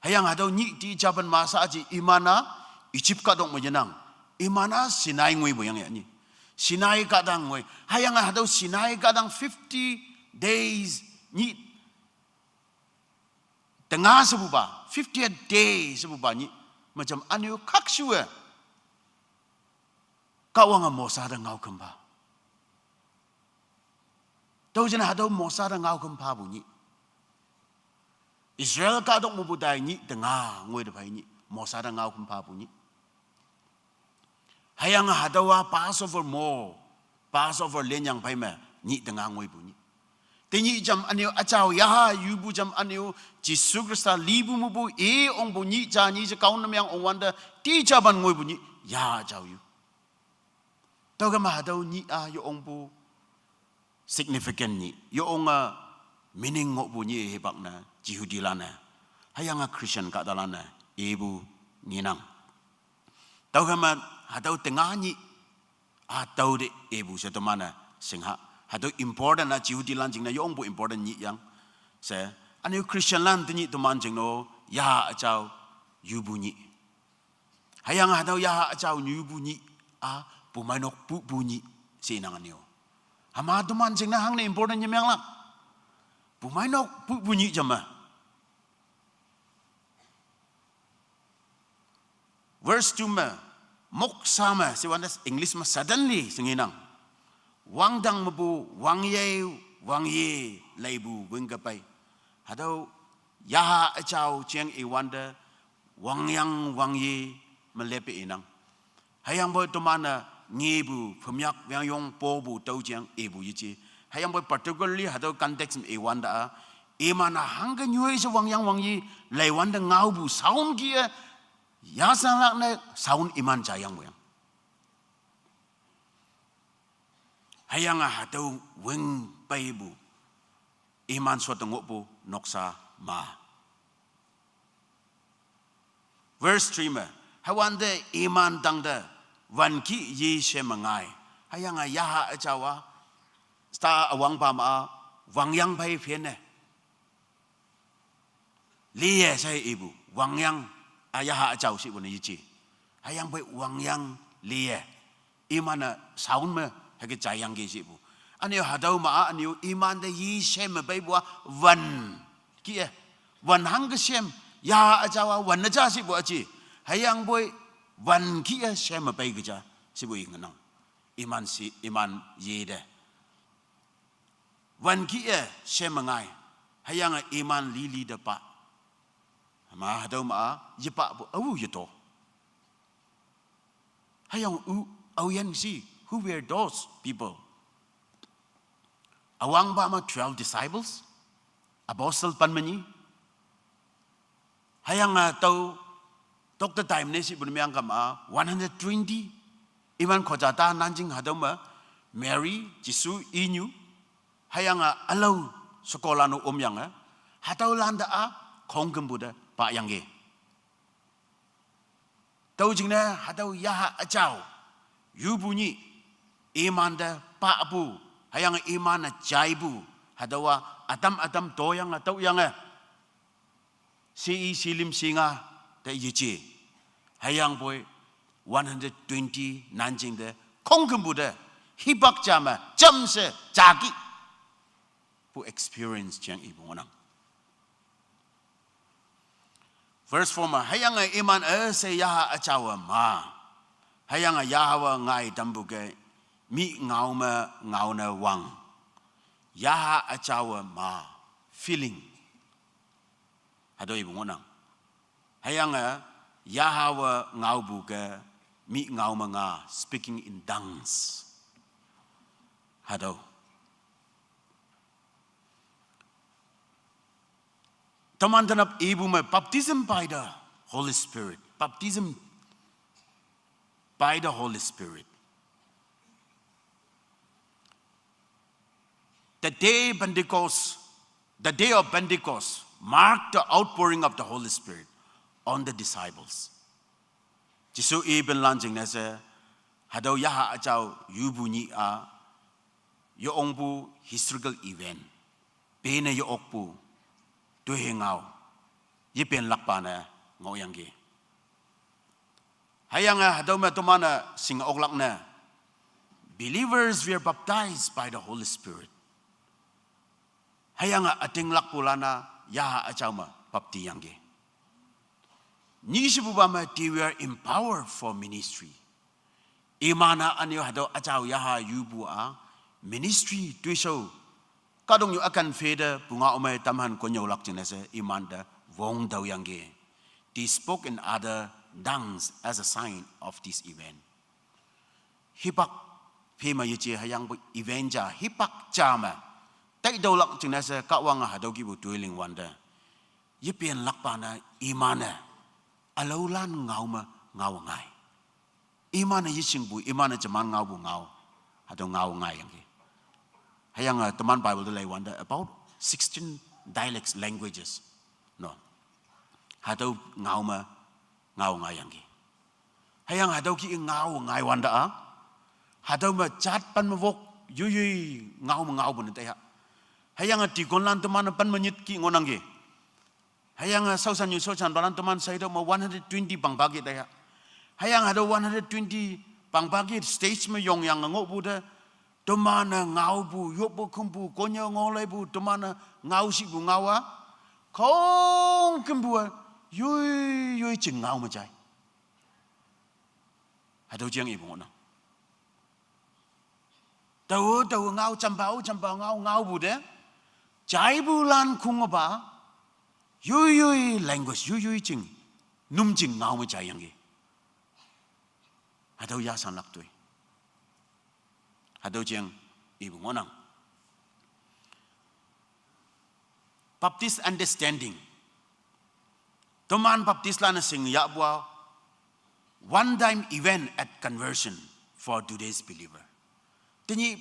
Hüyange hatüo nyih ti japan ma shaaji iman-a Egypt kahtok me yenang. Iman-a Sinai ngoipu yangya nyih. Sinai kahtang ngoi. Hüyange hatüo Sinai kahtang fifty days nyih tenga shepupa, fiftieth day shepupa nyih me jam üne-o khakshuwe. Kahwange Mosa te ngaoküm pha. Tüo jingne hatüo Mosa te ngaoküm phapu nyih. Israel kahtok mepu tai nyih tenga ngoi te phei nyih. Mosa te ngaoküm phapu nyih. Hüyange hatüowa Passover mo, Passover lenyang phei me nyih tenga ngoipu nyih. Tenyih jam üne-o üjao yaha yupu jam üne-o Jesu Khrista lipu mepu i ongpu nyih ja nyih she kaon ne meang ongwante ti japan ngoipu nyih ya jao yu. Tüokhei me hatüo nyih-a yo ongpu significant nyih, yo onge meaning ngohpu nyih hipak ne, Jehudilan-e, hüyange Christian kahtalan-e ipu ngenang. Tüokhei me hatüo tenga nyih-a tüo te ipu she teman-e shingha. Hatüo important-a Jehudilan jingne yo ongpu important nyih yang she, üne-o Christianlan tenyih teman jingne-o yaha üjao yupu nyih. Hüyange hatüo yaha üjao nyupu nyih-a, pumeinok pupu nyih she nang üne-o. Hüma teman jingne hangne important yemeanglak. Pumeinok pupu nyih jame. Verse two me, moksa me she wante English me suddenly she ngenang. Wangdang mepu wangye, wangye leipu wüngke pei. Hatüo yaha üjao jeng iwante wangyang wangye me lepe inang. Hüyangpoi teman-e ngepu phümyak wangyong popu tüo jeng ipu yeje. Hüyangpoi particularly hatüo context me iwante-a, iman-a hangke nyoi she wangyang wangye leiwante ngaopu sound kih-e, yasanlak ne sound iman jayangpu yang. Hüyange hatüo wüng peipu, iman shotte ngohpu noksa ma. Verse three me, hüwante iman tangte wankih ye sheme ngai. Hüyange yaha üjao-a, star üwangpa ma-a, wangyang phei phenne liye she ipu, wangyang, a yaha üjao shepu ne yeje. Hüyangpoi wangyang liye. Iman-e sound me hüke jayangki shepu. Üne-o hatüo ma-a, üne-o imante ye sheme peipu-a, wan kih-e. Wan hangke shem, yaha üjao-a wan ne ja shepu üje. Hüyangpoi wan kih-e sheme peike ja shepu i ngenang. Iman shi, iman ye te wan kih-e sheme ngai. Hüyange iman lili te pa. Hüma hatüo ma-a yepahpu ao yeto. Hüyange u, aoyin shi, who were those people? Üwangpa me twelve disciples, apostle pen me nyi. Hüyange tüo doctor time ne shepu ne meang kama one hundred twenty. Iman khoja ta nanjing hatüo me Mary, Jesu inyu. Hüyange ülao shekolan-o omyange, hatüolante-a khongkümpu te payangki. Tüo jingne hatüo yaha üjao yupu nyih imante pahpu, hüyange iman-e jaipu, hatüowa ütam ütam toyange tüoyange, she i she lim she nga te yeje. Hüyangpoi one hundred twenty nanjing te khongkümpu te hipak ja me jamshe jaki pu experience jeng ipu ngohnang. Verse four me, hüyange iman üshei yaha üjaowe ma. Hüyange yahawe ngai tampu ke mih ngao me ngao ne wang. Yaha üjaowe ma, feeling. Hatüo ipu ngohnang. Hüyange yahawe ngaopu ke mih ngao me nga, speaking in tongues. Hatüo. Teman tenap ipu me baptism by the Holy Spirit. Baptism by the Holy Spirit. The day Pentecost, the day of Pentecost marked the outpouring of the Holy Spirit on the disciples. Jesu ipenlan jingne she, hatüo yaha üjao yupu nyih-a, yeongpu historical event. Pene ye-okpu, toi ngao, yepenlakpa ne ngohyangki. Hüyange hatüo me toman-e shing oklak ne, believers were baptized by the Holy Spirit. Hüyange ütinglakpulan-a yaha üjao me baptiyangki. Nyishepupa me, they were empowered for ministry. Iman-a ünyu hatüo üjao yaha yupu-a ministry toishao kahtoknyu ükan phete pungao me tamhan konnyüolak jingne she imante wong tüoyangki. They spoke in other tongues as a sign of this event. Hipak phe me yeje, hüyangpoi event ja hipak ja me taitüolak jingne she Kahwange hatüo kihpu toiling wante, yepenlakpa ne iman-e ülaolan ngao me ngao ngai. Iman-e yeshingpu, iman-e jeman ngaopu ngao, hatüo ngao ngaiyangki. Hüyange teman Bible te leiwante about sixteen dialects, languages, no, hatüo ngao me ngao ngaiyangki. Hüyange hatüo kih ngao ngaiwante-a, hatüo me jat pen me wok, yoiyoi ngao me ngaopu ne taiha. Hüyange deaconlan teman pen me nyit kih ngohnangki. Hüyange shaoshan nyu shaoshanpalan teman sheitüo me one hundred twenty pangpa kih taiha. Hüyange hatüo one hundred twenty pangpa kih stage me yongyange ngohpu te, teman-e ngaopu, yoppu khümpu, konnyüo ngoleipu, teman-e ngao shipu ngao-a, khongkümpu-a, yoiyoi jing ngao me jai. Hatüo jeng ipu ngohnang. Tao, tao ngao, jampao, jampao ngao, ngaopu te, jaipulan khungpa, yoiyoi language, yoiyoi jing, num jing ngao me jaiyangki. Hatüo yashanlak toi. Hatüo jeng ipu ngohnang. Baptist understanding. Teman Baptistlan-e shing yahpu-a, one time event at conversion for today's believer. Tenyih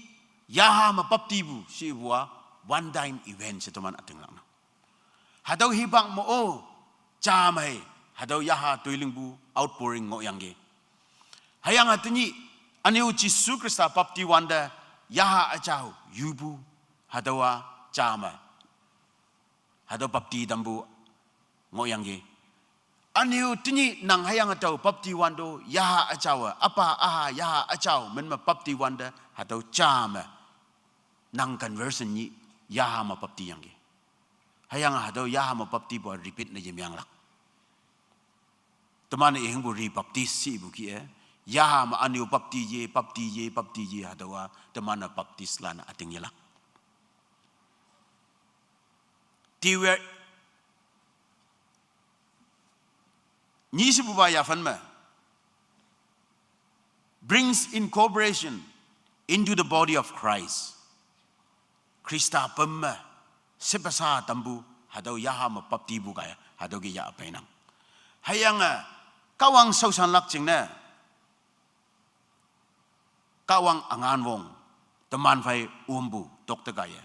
yaha me baptipu shepu-a, one time event she teman ütinglaknang. Hatüo hipak me-o, ja mei, hatüo yaha toilingpu outpouring ngohyangki. Hüyange tenyih ünyu Jesu Khrista bapti wante yaha üjao yupu, hatüowa ja me, hatüo bapti tampu ngohyangki. Ünyu tenyih nang hüyange tao bapti wanto, yaha üjaowe, üpa üha yaha üjao min me bapti wante, hatüo ja me nang conversion nyih, yaha me baptiyangki. Hüyange hatüo yaha me baptipu-a repeat ne yemeanglak. Teman-e ihingpu re-baptize shepu kih-e, yaha me ünyu bapti ye, bapti ye, bapti ye, hatüowa teman-e Baptistlan üting yelak. They were, nyishepupa yaphan me, brings incorporation into the body of Christ. Khrista püm me, shepasa tampu, hatüo yaha me baptipu kaiye, hatüo kih yah peinang. Hüyange, Kahwang shaoshanlak jingne, Kahwang üngan wong, teman phei ompu, tokte kaiye,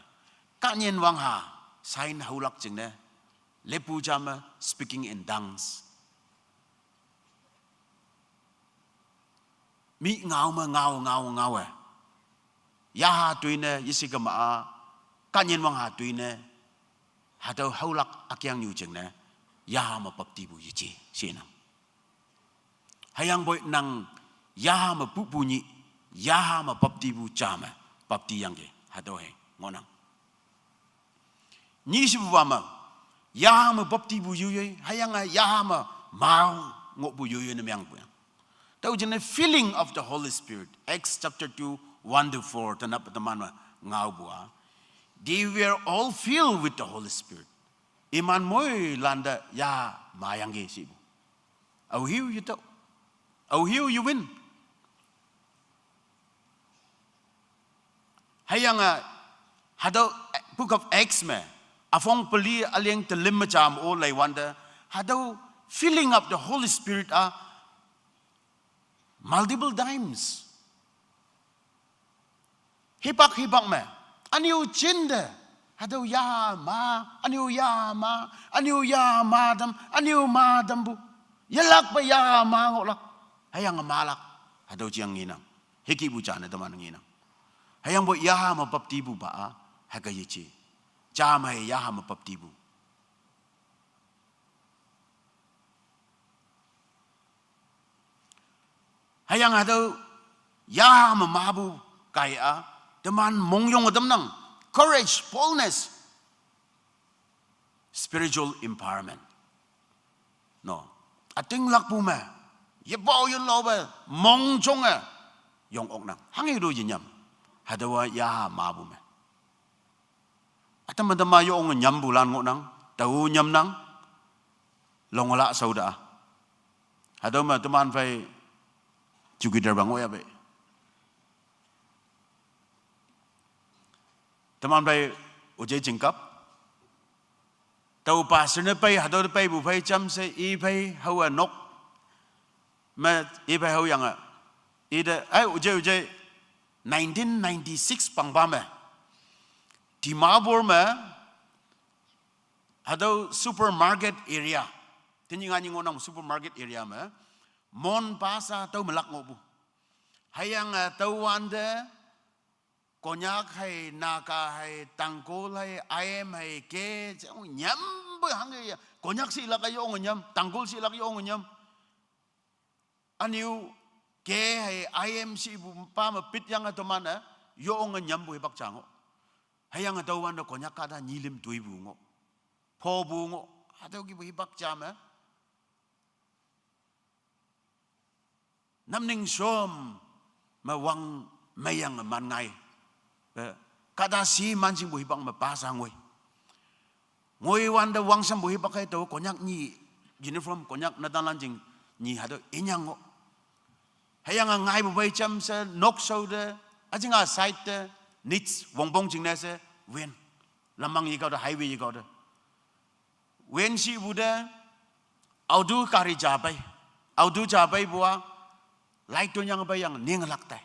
kahnyin wangha, sign haolak jingne, Lepu ja me speaking in tongues. Mi ngao me ngao ngao ngao e. Yaha tuine, yesi kema a, kanyin wang ha tuine. Hatüo haolak ükeang nyu jingne, yaha me baptipu yeje, shinang. Hüyangpoi nang, yaha me pupu nyi, yaha me baptipu ja me, bapti yangki, hatüo hei, ngohnang. Nyi shepupa me, yaha me baptipu yoyoi, hüyange yaha me mao ngohpu yoyoi ne mengpu yang. Tüo jingne filling of the Holy Spirit, Acts chapter two, one to four, tenap teman me ngaopu a. They were all filled with the Holy Spirit. Iman moilan te yaha mayangki shepu. Aoheu yetüoh. Aoheu yewin. Hüyange, hatüo, Book of Acts me, üpong peli üleng telim me jam-o leiwante, hatüo filling up the Holy Spirit a multiple times. Hipak hipak me, ünyu jinte, hatüo yama, ünyu yama, ünyu yama tam, ünyu ma tampu, yelakpe yama ngohlak, hüyange malak, hatüo jing ngenang, hükihpu ja ne teman ngenang. Hüyangpoi yaha me baptipupa a, hüke yeje, ja me yaha me baptipu. Hüyange hatüo, yaha me mapu kaiye a, teman mongyong tamnang, courage, boldness, spiritual empowerment. No, ütinglakpu me, yepao yelaope, mongjonge, yong oknang, hanghe to yenyam, hatüowa yaha mapu me. Ütam ütam-a yonge nyampulan ngohnang, tao nyamnang, longla shao ta. Hatüo me teman phei chowkidar pa ngohyapei. Teman phei oje jingkap. Tao pastor ne pei, hatüo te peipu phei jamshe i phei haowa nok me i phei haoyange. Ite, ai, oje, oje, nineteen ninety-six pangpa me, Dimapur me, hatüo supermarket area, tenyih nganyih ngohnang supermarket area me, Mon Bazar tüo me lak ngohpu. Hüyange, eh, tüowante, Konyak hei, Naga hei, Tangkhul hei, I M hei, ke, nyampu hangke ya. Konyak shilak yonge nyam, Tangkhul shilak yonge nyam. Ünyu, ke hei, I M shepu pa me pityange teman-e, yonge nyampu hipak ja ngoh. Hüyange tüowante Konyak kahta nyilim toipu ngoh. Phopu ngoh. Hatüo kihpu hipak ja me, Namning shom me wang meiyange man ngai. Eh, kahta shi man jingpu hipak me pa sha ngoi. Ngoiwante wangsampu hipak hei tao Konyak nyi uniform, Konyak netanlan jing nyi hatüo inyang ngoh. Hüyange ngaipu phei jamshe nokshao te, üjinga side te, nits wongpong jingne she, win. Lammang yekao te, highway yekao te. Win shipu te, auto gari ja pei. Auto ja peipu a, light tonyang peiyange ning lak tai.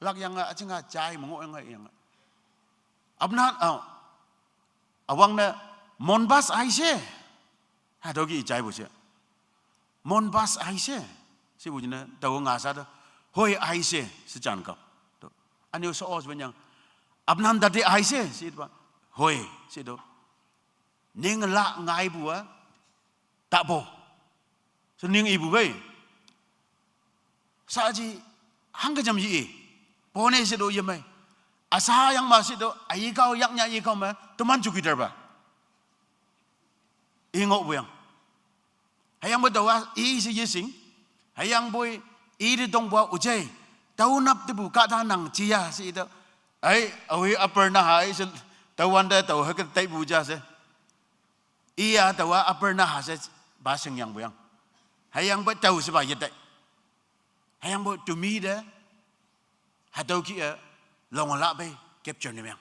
Lakyange üjinga jai me ngohyange iyange. Apna, ah, üwangne Mon Bus aise. Hatüo ki jaipu she. Mon Bus aise. Shepu jingne, tao nga sha te. Hoi aise, she jan kao. To. Ünyu she os wenyang. Apnan tate aise, she pa. Hoi, she to. Ning la ngaipu a, tapo. She ning ipu pei. Shaji, hangke jam yi i. Pone she to yemei. Asa yang ma she to, ayikao yaknya yikao me, teman chowkidar pa. I ngohpu yang. Hüyangpoi taowa, i she yeshing. Hüyangpoi, i te tongpu a ujai. Tao nap tepu kahta nang jiya she i tao. Ai, aohi upper naha i she, tao wante tao hüke taipu ja she. Iya taowa upper naha she pa shingyangpu yang. Hüyangpoi tao shepa yetai. Hüyangpoi temi te, hatüo kih-e, longla pei, capture ne meng.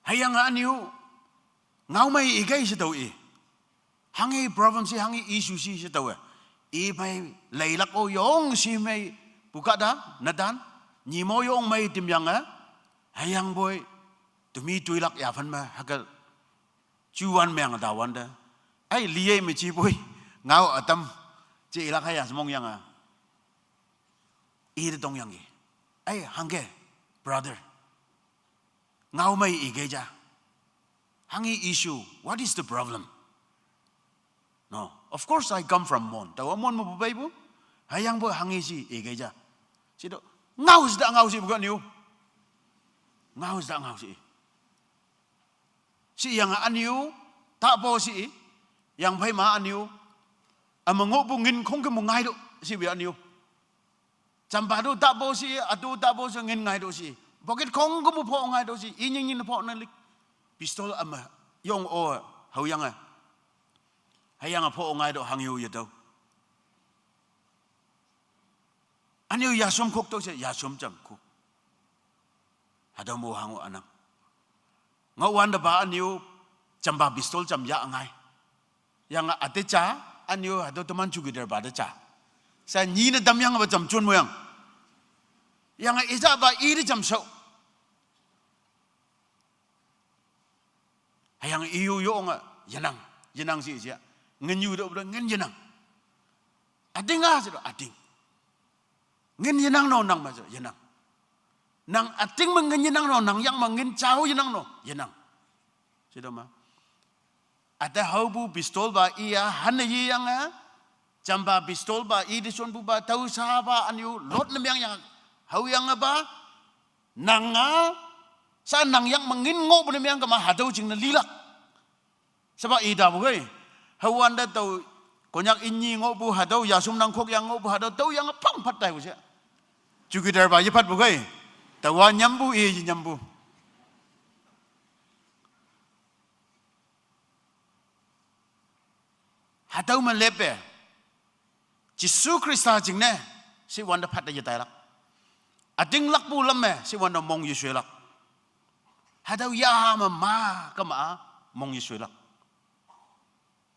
Hüyange ünyu, ngaomei ikei she tao i. Hanghe problem shi, hanghe issue shi she tao-e. I phei leilak-o yong shi meipu kahta, netan, nyi mo yong mei timyange, hüyangpoi, temi toilak yaphan me, hüke Juwan meng da wante. Ai, liye me ji pui. Ngao ütam. Je ilak haya semong yang a. I de dong yang i. Ai, hangke, brother. Ngao mai i geja. Hangi issue. What is the problem? No. Of course I come from Mon. Tawa Mon mo bai bu. Hayang bu hangi si i geja. Sido. Ngao sida ngao si bukan niu. Ngao sida ngao si. Si yang aniu, tak bo si, yang pai ma aniu, ama ngo bu ngin khong ke mu ngai do, si bi aniu. Chamba do tak bo si, atu tak bo si ngin ngai do si. Pocket khong ke mu pho ngai do si, i nying nying pho na lik. Pistol ama, yong o, hau yang a. Hai yang a pho ngai do hang yu ya do. Aniu yasum khok to se, yasum cham khok. Hado mo hangu anang. Ngau wan da ba aniu chamba pistol cham ya ngai. Yang a ate cha, aniu hado teman chukidar ba de cha. Sa nyi na dam yang ba cham chun mo yang. Yang a ija ba i de cham sau. Hayang iu yo nga yenang. Yenang si sia. Ngen yu do bro ngen yenang. Ading a si do ading. Ngin yenang no nang ma so, yenang. Nang ating ma ngin yenang no, nang yang ma ngin chao yenang no, yenang. Sido ma. Ate hau bu pistol ba iya, han ye yang a. Chamba pistol ba i dison bu ba, tau sa ba aniu, lot nem yang yang. Hau yang a ba, nang a, sa nang yang ma ngin ngo bu nem yang kama hadau jing na lilak. Saba i da bu gai. Hau wan da tau, Konyak inyi ngo bu hadau, yasum nang khok yang ngo bu hadau, tau yang pang pat tai bu sia. Chukidar ba ye pat bu gai. Tawa nyam bu, i nyam bu. Hadau ma lepe. Jisu Krista jing ne, si wan da pat da ye tai lak. Ading lak bu lam me, si wan da mong Yesu lak. Hadau ya ma ma kama mong Yesu lak.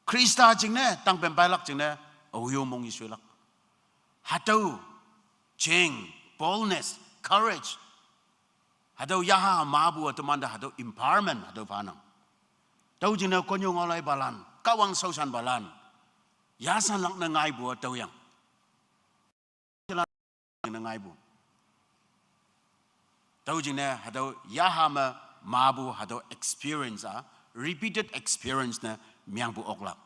Krista jing ne, tang pem pai lak jing ne, au yo mong Yesu lak. Hadau, jing, boldness, courage. Hadau yaha ma bu a teman da hadau empowerment, hadau panang. Tau jing ne konyo ngolai balan, kawang sausan balan. Yasan lak na ngai bu a tau yang. Na ngai bu. Tau jing ne, hadau yaha ma, ma bu, hadau experience a, repeated experience ne, miang bu oklak.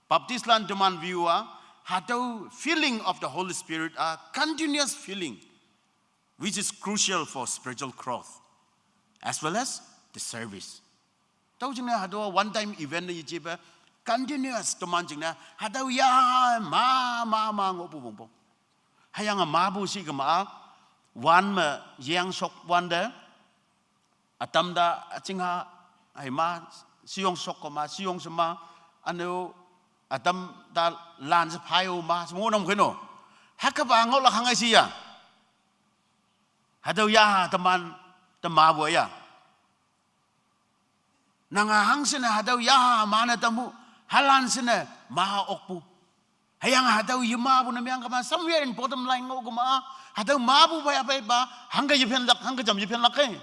Baptist lan teman view a, hadau feeling of the Holy Spirit a, continuous feeling, which is crucial for spiritual growth, as well as the service. Tau jing ne hadau one time event ne ye jibe, continuous teman jing ne, hadau ya ma, ma, ma ngo bu bong bong. Hayang a ma bu si kama a, wan me yang sok wan de, atam da aching ha, hai ma, siong sok ko ma, siong se ma, anu, atam da lan se phai u ma, se mo nam kheno. Haka ba ngo lak hang ai si ya. Hadau ya, teman, tema bu ya. Nang a hang sene hadau ya mana tamu, halan sene maha okpu. Hayang hadau yema bu namiang kama, somewhere in bottom line ngo kama, hadau ma bu bai abai ba, hangga yepen lak, hangga jam yepen lak kai.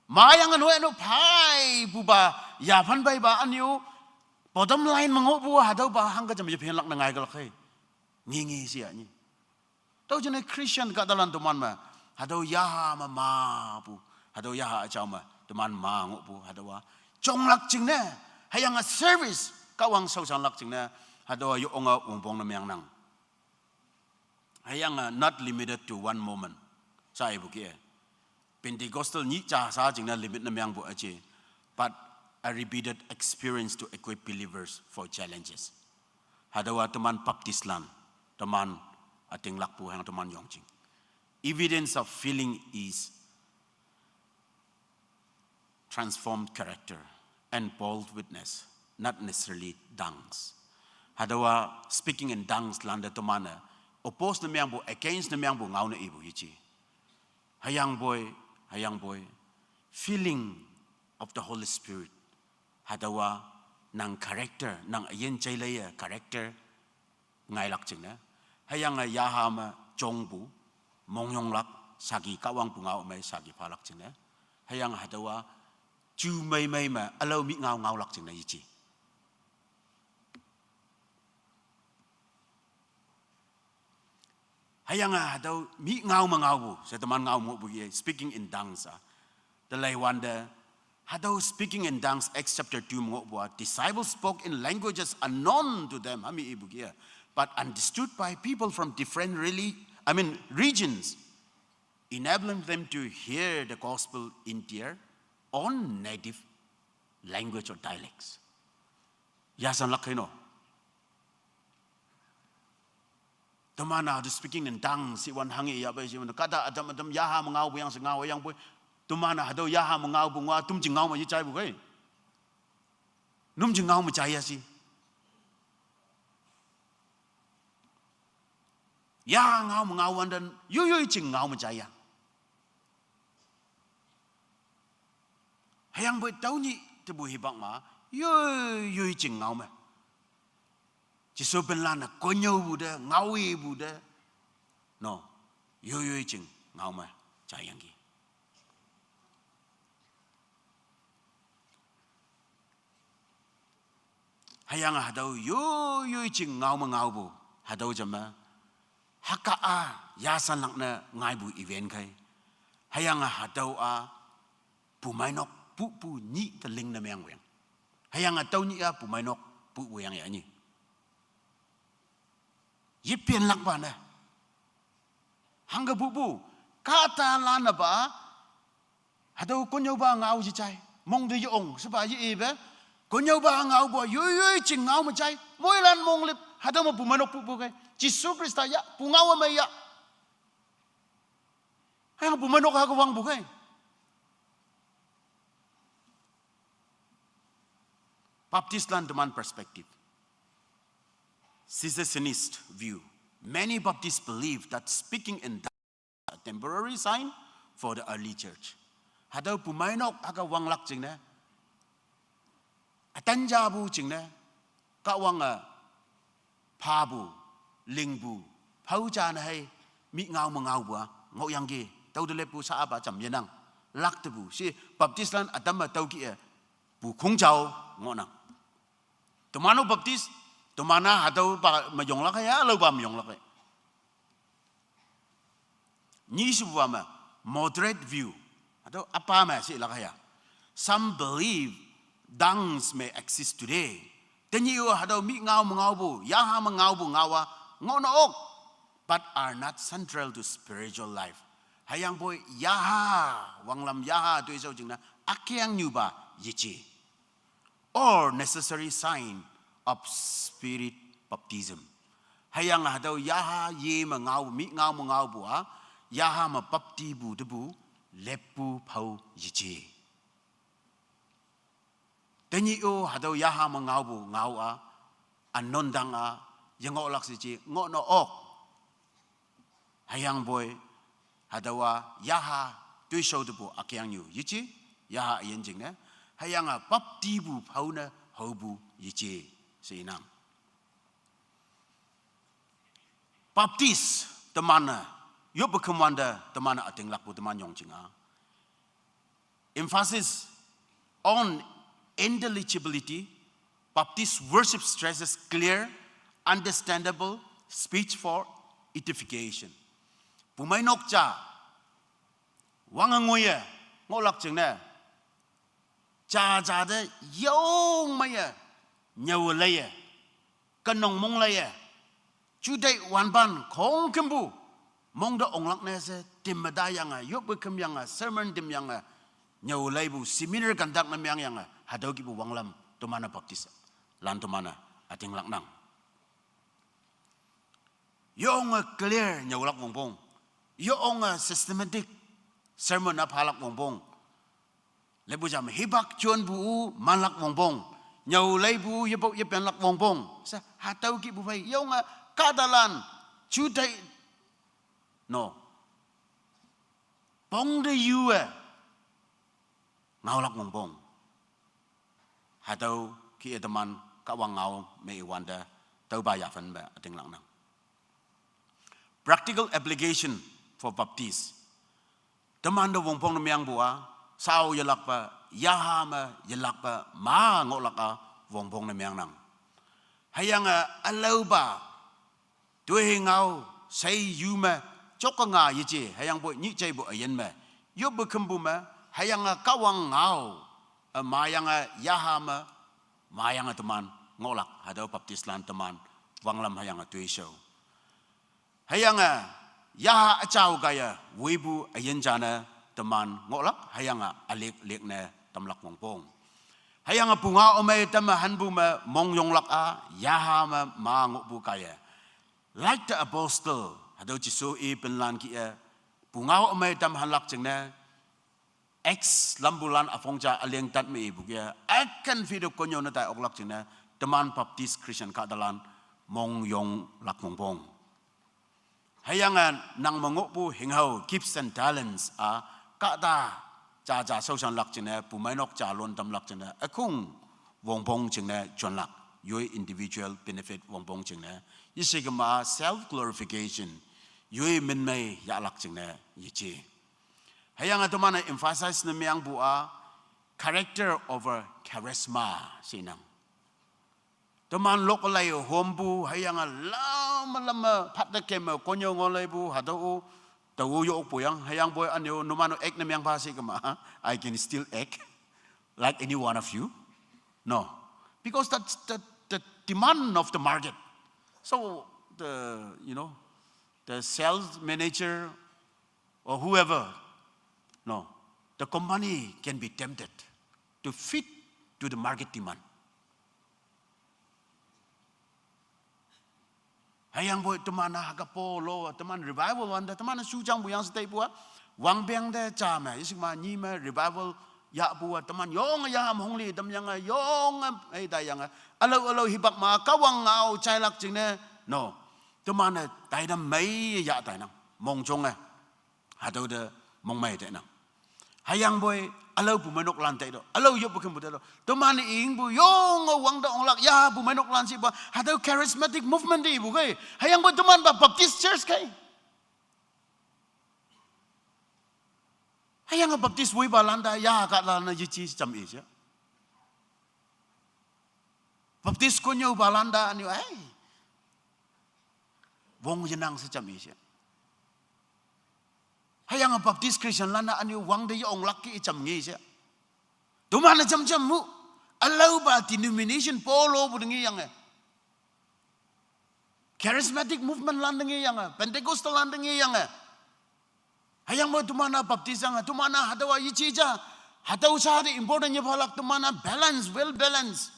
Ma yang anu anu pai bu ba, yapan bai ba aniu, bottom line mengo bu hadau ba, hangga jam yepen lak na ngai ka lak kai. Ngi ngi sia ngi. Tau jene Christian ka dalan teman ma. Hadau yaha ma ma pu. Hadau yaha achau ma. Teman ma ngo pu. Hadau wa. Chong lak ching ne. Hayang a service. Ka wang sau sang lak ching ne. Hadau wa yo ong a wong pong na miang nang. Hayang a not limited to one moment. Sa ibu ki e. Pentecostal nyi cha sa jing na limit na miang bu ache. But a repeated experience to equip believers for challenges. Hadau wa teman Baptist lan, teman ating lakpu hang teman yong jing. Evidence of feeling is transformed character and bold witness, not necessarily tongues. Hadau wa speaking in tongues lan da teman na oppose na miang bu, against na miang bu, ngau na ibu yichi. Hayang boy, hayang boy, feeling of the Holy Spirit. Hadau wa nang character, nang ayen chai laya character, ngai lak ching ne. Hayang a yaha ma chong bu, mong yong lak, sagi ka wang bu ngau mai, sagi pa lak ching ne. Hayang hadau wa Ju meimei me ülao mih ngao ngaolak jingne yeje. Hüyange hatüo mih ngao me ngaopu she teman ngao me ngohpu ye speaking in tongues a. Te leiwante, hatüo speaking in tongues, Acts chapter two me ngohpu a, disciples spoke in languages unknown to them, hami ipu ki a, but understood by people from different reli-, I mean, regions, enabling them to hear the gospel in their own native language or dialects. Yasan lak kei no. Teman-a the speaking in tongues iwan hanghe yahpei shi, kahta ütam ütam yaha me ngaopu yang she ngao yangpoi. Teman-a hatüo yaha me ngaopu ngao tüm jing ngao me yejaipu kei. Nüm jing ngao me jaiya shi. Yaha ngao me ngao wante yoiyoi jing ngao me jaiya. Hüyangpoi tüo nyih tepu hipak ma, yoiyoi jing ngao me. Jesu pinlan-e konnyüopu te, ngaoipu te, no, yoiyoi jing ngao me jaiyangki. Hüyange hatüo yoiyoi jing ngao me ngaopu, hatüo jame, hüka a yasanlak ne ngaipu event khei. Hüyange hatüo a pumeinok pupu nyih te lingne meang weng. Hüyange tüo nyih a pumeinok pupu yang ya nyih. Yepenlakpa ne. Hangke pupu, kahtalan-e pa, hatüo konnyüopa ngao yejai, mong te ye-ong shepa ye-ipe, konnyüopa ngaopu yoiyoi jing ngao me jai, moilan monglüp, hatüo me pumeinok pupu kei, Jesu Khrista ya, pungao me ya. Hüyange pumeinok hake wangpu kei. Baptistlan teman perspective. Cessationist view. Many Baptists believe that speaking in tongues is a temporary sign for the early church. Hatüo pumeinok hake wanglak jingne, ütan japu jingne, Kahwange phapu, lingpu, phao jane hei, mih ngao me ngaopu a ngohyangki, tüo te leppu sha apa jam yenang, lak tepu, shi Baptistlan ütam me tüo kih-e, pu khong jao ngohnang. Teman-o Baptist, teman-a hatüopa me yonglak hei ya, ülaopa me yonglak hei. Nyishepupa me, moderate view. Hatüo apa me she lak hei ya. Some believe tongues may exist today. Tenyih-o hatüo mih ngao me ngaopu, yaha me ngaopu ngao a ngohne ok, but are not central to spiritual life. Hüyangpoi yaha, wanglam yaha toishao jingne, ükengnyu pa yeje. Or necessary sign of spirit baptism. Hüyange hatüo yaha ye me ngao, mih ngao me ngaopu a, yaha me baptipu tepu, leppu phao yeje. Tenyih-o hatüo yaha me ngaopu ngao a, ünon tang a, yengohlak she je ngohne ok. Hüyangpoi, hatüowa yaha toishao tepu ükengnyu yeje, yaha üyin jingne, hüyange baptipu phao ne haopu yeje she inang. Baptist teman-e, yoppe khümwante teman-e ütinglakpu teman yong jing a. Emphasis on intelligibility, Baptist worship stresses clear, understandable speech for edification. Pumeinok ja, wange ngoiye, ngohlak jingne, jaja te yong meiye, nyüo leiye, kenong mong leiye, jutai wanpan khongkümpu, mong te onglak ne she, tim me tayange, yoppe khümyange, sermon timyange, nyüo leipu, seminar conduct ne mengyange, hatüo kihpu wanglam, teman-e Baptistlan teman-e ütinglaknang. Yonge clear nyüolak wongpong. Yonge systematic sermon-a phalak wongpong. Leppu jam hipak jonpu manlak wongpong. Nyüo leipu yepok yepenlak wongpong. She hatüo kihpu phei yonge kahtalan jutai, no, pong te yu-e ngaolak wongpong. Hatüo kih-e teman Kahwang ngao me iwante, tüopa yaphen me ütinglaknang. Practical application for Baptist. Temante wongpong ne mengpu a, chao yelakpa, yaha me yelakpa, ma ngohlak a wongpong ne meangnang. Hüyange ülao pa, toi ngao, shei yu me, jok nga yeje, hüyangpoi nyih jaipu üyin me, yoppe khümpu me, hüyange Kahwang ngao, e, mayange yaha me, mayange teman ngohlak, hatüo Baptistlan teman, wanglam hüyange toishao. Hüyange, yaha üjao kaiye, woipu üyin jane, teman ngohlak, hüyange ülick lick ne tamlak wongpong. Hüyange pungao ümei tamme hanpu me mongyonglak a, yaha me ma ngohpu kaiye. Like the apostle, hatüo Jesu i pinlan kih-e, pungao ümei tam hanlak jingne, Acts lampulan üpong ja üleng tat me ipu kih-e, üken phito konnyüo ne tai oklak jingne, teman Baptist Christian kahtalan mongyonglak wongpong. Hüyange nang me ngohpu hinghao gifts and talents a, kahta jaja shaoshanlak jingne, pumeinok jalon tamlak jingne, ükhong wongpong jingne jonlak, yoi individual benefit wongpong jingne, yeshikema self glorification, yoi minmei yahlak jingne yeje. Hüyange teman-e emphasize ne meangpu a, character over charisma shinang. Teman lok lai hompu, hüyange lame lame phatte keme konnyüo ngoh leipu, hatüo-o, tao-o yo okpu yang, hüyangpoi ünyu, numan-o act ne meang pha shikema, I can still act like any one of you. No. Because that's the, the demand of the market. So the, you know, the sales manager or whoever, no, the company can be tempted to fit to the market demand. Hüyangpoi teman-a hüke polo, teman revival wante, teman-e shujangpu yang she taipu a, wangpeng te ja me, yeshikema nyi me revival yahpu a, teman yonge yaham hongli tamyange, yonge, ei, taiyange, ülao ülao hipak ma, Kahwang ngao jailak jingne, no, teman-e taitam mei yah tainang, mongjonge. Hatüo te mongmei tainang. Hüyangpoi, ülao pumeinoklan taito, ülao yoppe khümpu taito. Teman ingpu yonge wangte onglak, ya pumeinoklan shipa, hatüo charismatic movement te ipu kei. Hüyangpoi teman pa Baptist Church kei. Hüyange Baptist woipalan te, ya kahtalan-e yeje she jam i she. Baptist konnyüopalan te ünyu, ei, wong yenang she jam i she. Hüyange Baptist Christianlan-e ünyu wangte ye onglak kih jam ngi she. Teman-e jam jam mu. Ülaopa denomination polopu te ngeyange, charismatic movementlan te ngeyange, Pentecostallan te ngeyange, hüyangpoi teman-a Baptist yange, teman-a hatüowa yeje ja, hatüo sha te important yephalak, teman-a balance, well balance.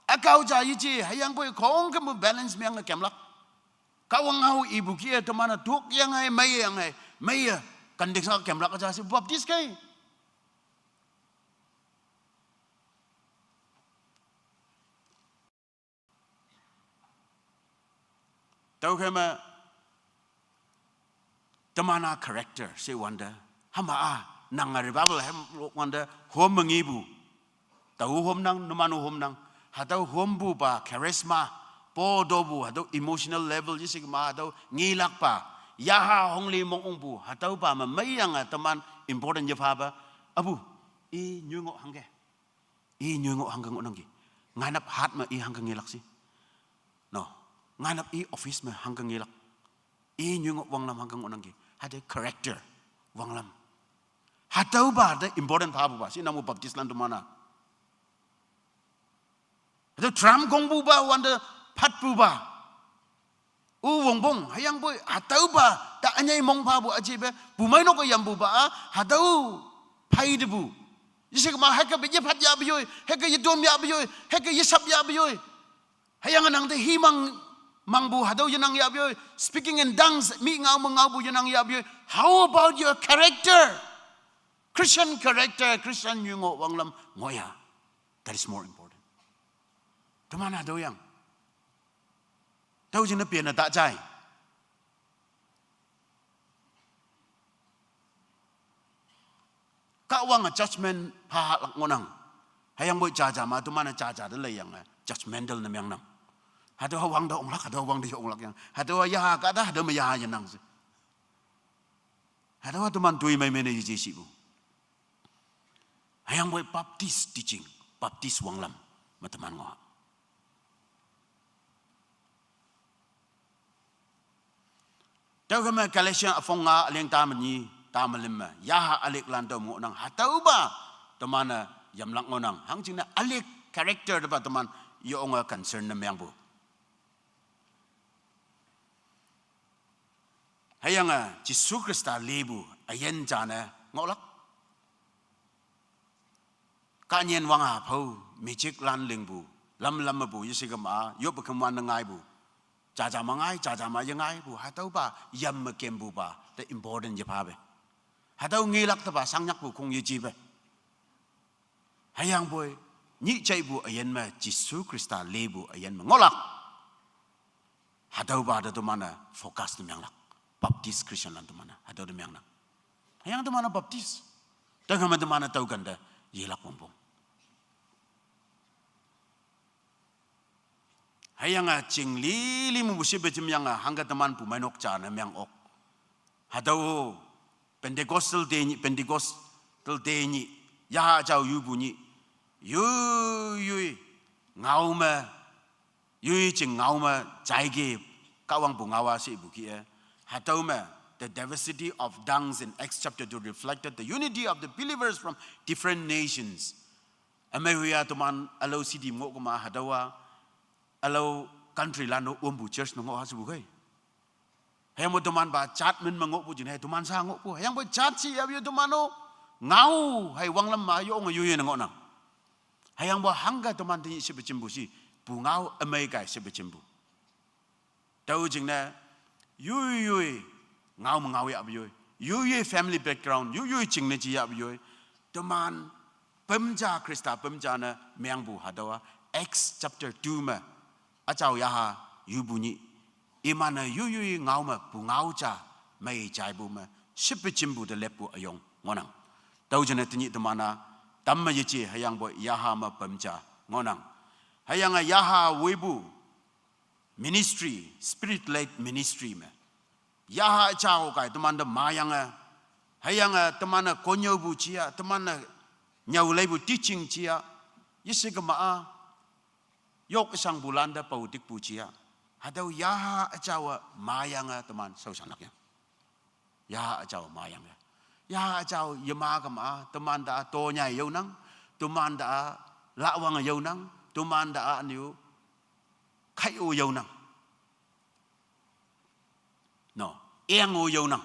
Ükao ja yeje, hüyangpoi khongkümpu balance meange kemlak. Kahwang ngao ipu kih-e teman-e tukyange, meiyange, meiye, context a kemlak ja she Baptist kei. Tüokhei me, teman-a character she wante, hüma-a, nange revival hem lok wante, hom me ngepu. Tao homnang, numan-o homnang. Hatüo hompupa charisma, po topu, hatüo emotional level yeshikema, hatüo ngelakpa, yaha hongli mong ongpu, hatüopa me meiyange teman important yephapa. Apu, i nyoi ngoh hangke, i nyoi ngoh hangke ngohnangki. Ngainap hat me i hangke ngelak she, no, ngainap i office me hangke ngelak, i nyoi ngoh wanglam hangke ngohnangki. Hatüo character, wanglam. Hatüopa te important phapupa she nangpu Baptistlan teman-a. Hatüo drum kongpupa wante phatpupa, u wongpong, hüyangpoi hatüopa te ünyei mong phapu üjepe, pumeinok-e yampupa a, hatüo pheitepu. Yeshikema hüke pe yephat yahpu yoi, hüke yetom yahpu yoi, hüke yeshap yahpu yoi. Hüyange nangte himang mangpu hatüo yenang yahpu yoi, speaking in tongues, mi ngao me ngaopu yenang yahpu yoi. How about your character? Christian character, Christian nyoi ngoh wanglam ngoh ya. That is more important. Teman hatüo yang, tüo jingne penne ta jai. Kahwange judgment phalak ngohnang. Hüyangpoi jaja ma, teman-e jaja te leiyange judgmental ne meangnang. Hatüowa wangte onglak, hatüowa wangte ye onglak yang, hatüowa yaha kahta, hatüo me yaha yenang she. Hatüowa teman toi mei mei ne yeje shipu. Hüyangpoi Baptist teaching, Baptist wanglam me teman ngoh. Tüokhei me Galatians üpong nga üleng ta me nyi, ta me lüm me yaha ülicklan tüo me ngohnang, hatüopa teman-e yamlak ngohnang. Hangjingne ülick character tepa teman yonge concern ne mengpu. Hüyange Jesu Khrista lepu üyin jane ngohlak. Kahnyin wang-a phao, mejiklan lingpu, lamlam mepu, yeshe kema-a yoppe kemwan ne ngaipu, jaja me ngai, jaja me yengaipu, hatüopa yam me kempupa te important yephape. Hatüo ngelak tepa shangnyakpu khong yejepe. Hüyangpoi nyih jaipu üyin me Jesu Khrista lepu üyin me ngohlak. Hatüopa te teman-e focus ne menglak. Baptist Christianlan teman-e hatüo te mengnang. Hüyange teman-e Baptist, tüokhei me teman-e tüo kente yelak wongpong. Hüyange ching lili mepu shipe jimyange hangke teman pumeinok ja ne meng ok. Hatüo Pentecostal day nyih, Pentecostal day nyih, yaha jao yupu nyih, yoi yoi ngao me, yoi jing ngao me jaike, Kahwangpu ngao-a shepu kih-e. Hatüo me, the diversity of tongues in Acts chapter two reflected the unity of the believers from different nations. Ümei hoi-a teman ülao city me ngoh kema hatüowa, ülao countrylan-o ompu church ne ngoh ha shepu khei. Hüyangpoi teman pa jat min me ngohpu jingne teman sha ngohpu. Hüyangpoi jat shi yap yo teman-o ngao hei wanglam me yonge yoiyoi ne ngohnang. Hüyangpoi hangke teman tenyih shipe jimpu shi, pungao ümei kai shipe jimpu. Tüo jingne, yoiyoi ngao me ngao yahpu yoi, yoiyoi family background, yoiyoi jingne ji yahpu yoi, teman pümja, Khrista pümja ne mengpu hatüowa, Acts chapter two me, üjao yaha yupu nyih, iman-e yoiyoi ngao me pungao ja mei jaipu me shipe jimpu te leppu üyong ngohnang. Tüo jingne tenyih teman-a tamme yeje, hüyangpoi yaha me pümja ngohnang. Hüyange yaha woipu ministry, spirit-led ministry me, yaha jao kai temante mayange, hüyange teman-e konnyüopu jia, teman-e nyüo leipu teaching jia, yeshe kema-a yok shangpulante pao tikpu jia, hatüo yaha jao-e mayange teman shaoshanlak yang. Yaha jao mayange, yaha jao yema kema-a temante-a tonyai younang, temante-a lahwange younang, temante-a ünyu khai-o younang, no, eng-o younang.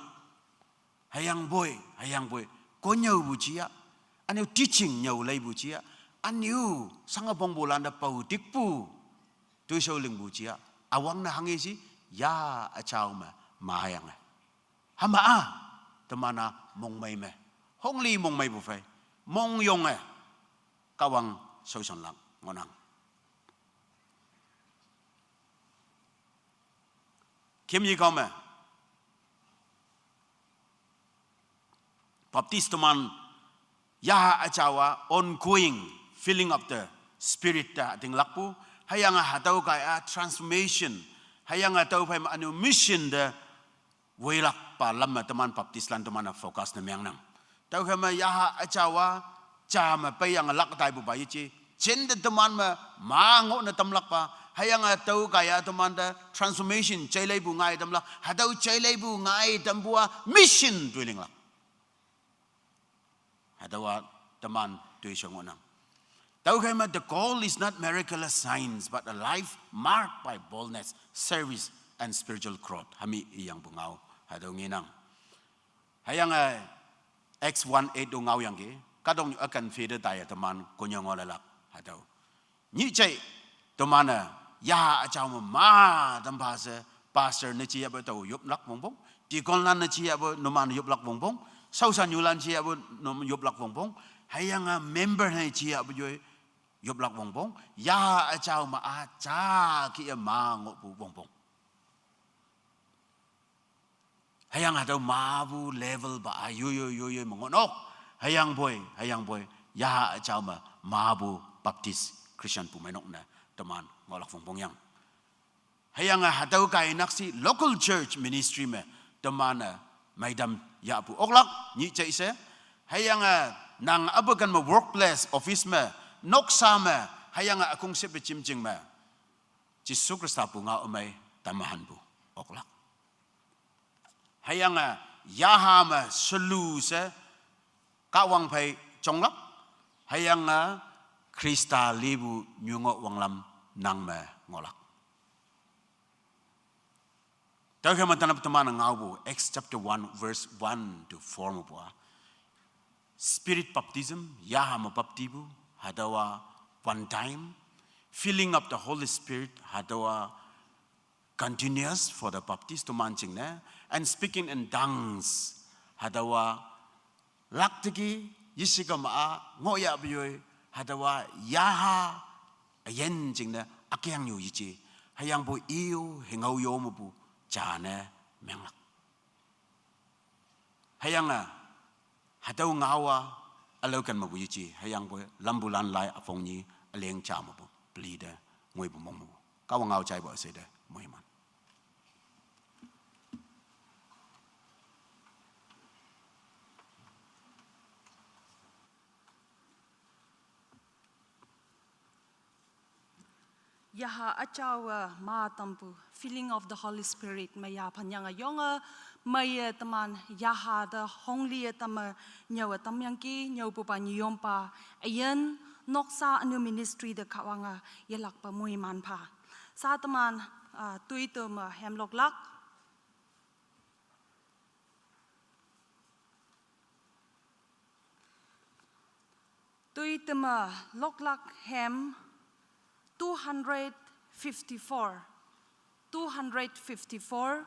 Hüyangpoi, hüyangpoi konnyüopu jia, ünyu teaching nyüo leipu jia, ünyu shangpongpulante pao tikpu, toishao lingpu jia, üwangne hanghe shi, yaha jao me mayange, hüma-a teman-a mongmei me, hongli mongmeipu phei mongyonge Kahwang shaoshanlak ngohnang. Kemyikao me, Baptist teman yaha jao-a ongoing filling of the Spirit te ütinglakpu, hüyange hatüo kai-a transformation, hüyange tüophei me ünyu mission te woilakpa lam me teman Baptistlan teman-e focus ne mengnang. Tüokhei me yaha jao-a ja me peiyange lak taipupa yeje, jinte teman me ma ngoh ne tamlakpa, hüyange tüo kai-a temante transformation jeileipu ngai tamlak, hatüo jeileipu ngai tampu-a mission toi linglak. Hatüowa teman toishao ngohnang. Tüokhei me, the goal is not miraculous signs, but a life marked by boldness, service, and spiritual growth. Hami iyangpu ngao hatüo ngenang. Hüyange Acts one eight-o ngaoyangki, kahtoknyu üken phete taiye teman konnyüo ngohlelak hatüo. Nyih jai teman-e yaha jao me ma tampha she, pastor ne jiyahpu tao yoplak wongpong, deaconlan ne jiyahpu numan yoplak wongpong, shaoshanyulan jiyahpu num yoplak wongpong, hüyange member ne jiyahpu yoi yoplak wongpong, yaha jao me-a ja kih-e ma ngohpu wongpong. Hüyange hatüo mapu level pa-a yoiyoi yoiyoi me ngohnok. Hüyangpoi, hüyangpoi yaha jao me mapu Baptist Christian pumeinok ne teman ngohlak wongpong yang. Hüyange hatüo kai nakshih local church ministry me teman-e meitam yahpu oklak nyih jai she. Hüyange Nang abakan me workplace, office me, noksa me, hüyange akongship pe jimjing me, Jesu Khrista pu ngao ümei, tamahan pu, oklak. Hüyange, yaha me, selu she, Kahwang phei jonglak, hüyange, Khrista lipu nyungoh wanglam nang me ngohlak. Tüokhei me tanap teman ngaopu, Acts chapter one, verse one to four mepu a. Spirit baptism, yaha me baptipu, hatüowa one time, filling of the Holy Spirit, hatüowa continuous for the baptism teman jingne, and speaking in tongues, hatüowa lakteki, yeshikema a, ngohyahpu yoi, hatüowa yaha, üyin jingne, ükengnyu yeje, hüyangpoi i-o, hingao yo mepu, jane, menglak. Hüyange, hatüo ngao a, ülao ken mepu yeje, hüyangpoi lampu lan lai üpong nyi, üleng ja mepu, peli te, ngoipu mong mepu. Kahwang ngao jaipu üshei te, moiman. Yaha üjaowe ma tampu, filling of the Holy Spirit, me yaphanyange yonge, meiye teman yaha te honglie tamme, nyüowe tamyangki, nyüopupa nyiyompa, üyin, noksa ünu ministry te Kahwange, yelakpe moiman pha. Sa teman, ah, toitüme hemloklak. Toitüme loklak hem two hundred fifty-four. Two hundred fifty-four.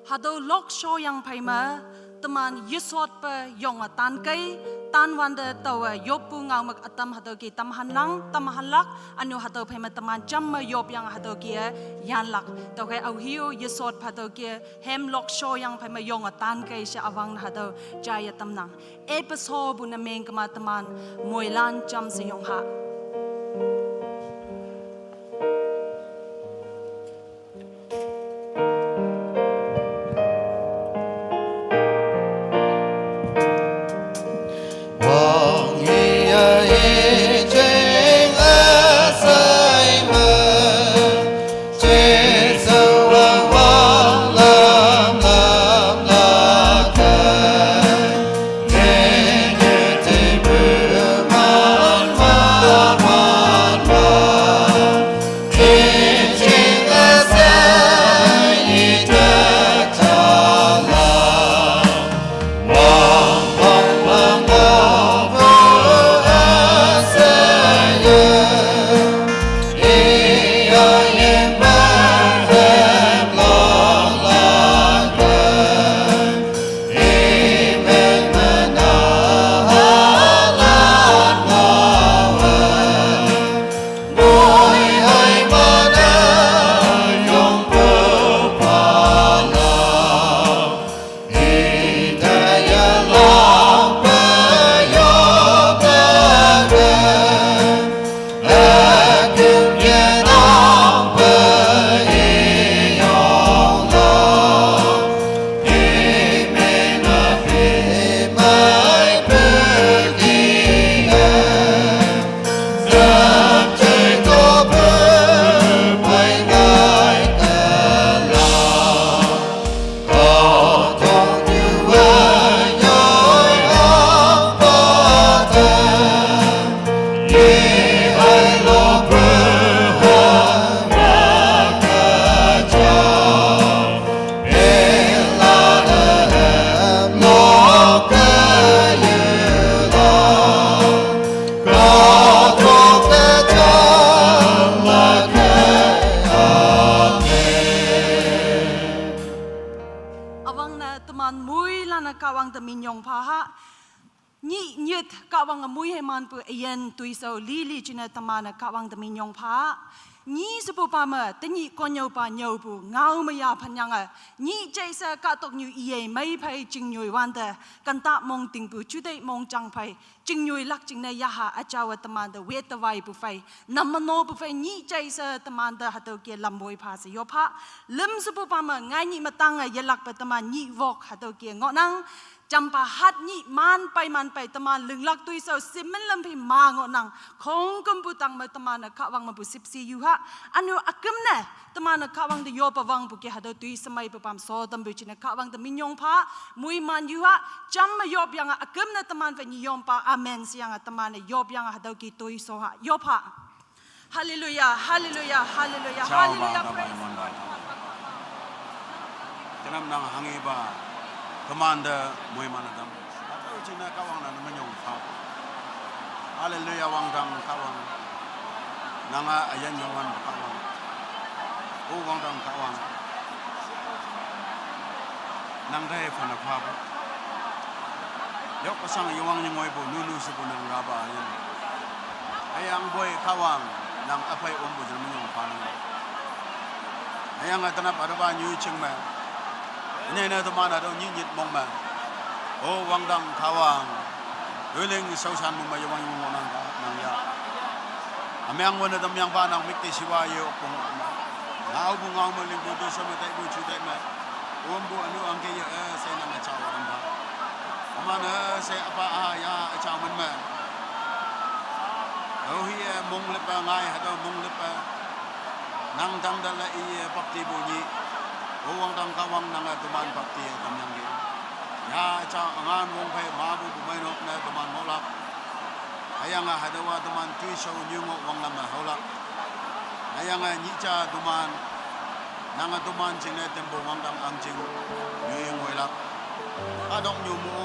Hatüo lokshoyang phei me, teman yesotpe yonge tankei, tanwante taowe yoppu ngaomük ütam hatüoke tamhanlang, tamhanlak, ünu hatüo phei me teman jamme yopyange hatüoke yanlak. Tüokhei aohe-o yesotpe hatüoke hem lokshoyang phei me yonge tankei she üwangne hatüo jaiye tamnang. Episode pu ne mengkema teman moilan jamshe yong ha. Üwangne teman moilan-e Kahwang te minyong pha ha. Nyih nyit Kahwange moi heimanpu üyin toishao lili jingne teman-e Kahwang te minyong pha. Nyi shepupa me, tenyih konnyüopa nyüopu, ngao me yaphanyange. Nyih jaishe kahtoknyu iyei mei phei chingnyoi wante, kanta mong tingpu, juteih mongjang phei, chingnyoi lak jingne yaha üjaowe temante wete waipu phei, nam menopu phei nyih jaishe temante hatüoke lamwoi pha she yop ha. Lüm shepupa me, ngai nyih me tange yelakpe teman nyih wok hatüoke ngohnang. Jampa hat nyi man pai man pai teman linglak tui so simen lam phi ma ngo nang. Khong kum pu tang me teman ne Kahwang me pu sip si yu ha. Anu akum ne teman ne Kahwang de yop awang pu ki hadau tui semai pu pam so tam bu chine Kahwang de minyong pha. Mui man yu ha. Jam me yop yang akum ne teman phe nyi yom pa. Amen. Siang teman ne yop yang hadau ki tui so ha. Yop ha. Hallelujah, hallelujah, hallelujah, hallelujah. Praise the Lord. Janam nang hangi ba, teman de mui man adam. Atau cina Kahwang na menyong fa. Hallelujah, wang dang Kahwang. Nanga ayan yongan Kahwang. Oh, wang dang Kahwang. Nang dai fana fa bu. Yok pasang yowang nyingoi bu nunu sebu nang raba ayan. Ayang boy Kahwang nang apai om bu jam nyong panang. Ayang atanap ada ba nyu ching ma. Ini na teman ada nyi nyit mong ma. Oh, wang dang Kahwang. Wiling sausan mong ma yowang yong nang ka nang ya. Amyang wana tam yang pa nang mikti siwa ye pung ma. Ngau bu ngau ma ling bu du sama tai bu chu tai ma. Om bu anu ang ke ya, eh, sai nang achau ram ba. Aman, eh, sai apa a ya achau man ma. Au hi, eh, mong lepa ngai hada mong lepa. Nang dang da la i, eh, bapti bu nyi. O wang dang Kahwang nang, eh, teman bapti, eh, tam yang ge. Ya achau angan wong phai ma bu bu mai nok na teman mok lak. Ayang a hadawa teman tui sau nyu ngok wang lam a haulak. Ayang a nyi cha teman. Nang a teman ching ne tempo wang dang ang ching. Nyu yeng wai lak. Adok nyu mu.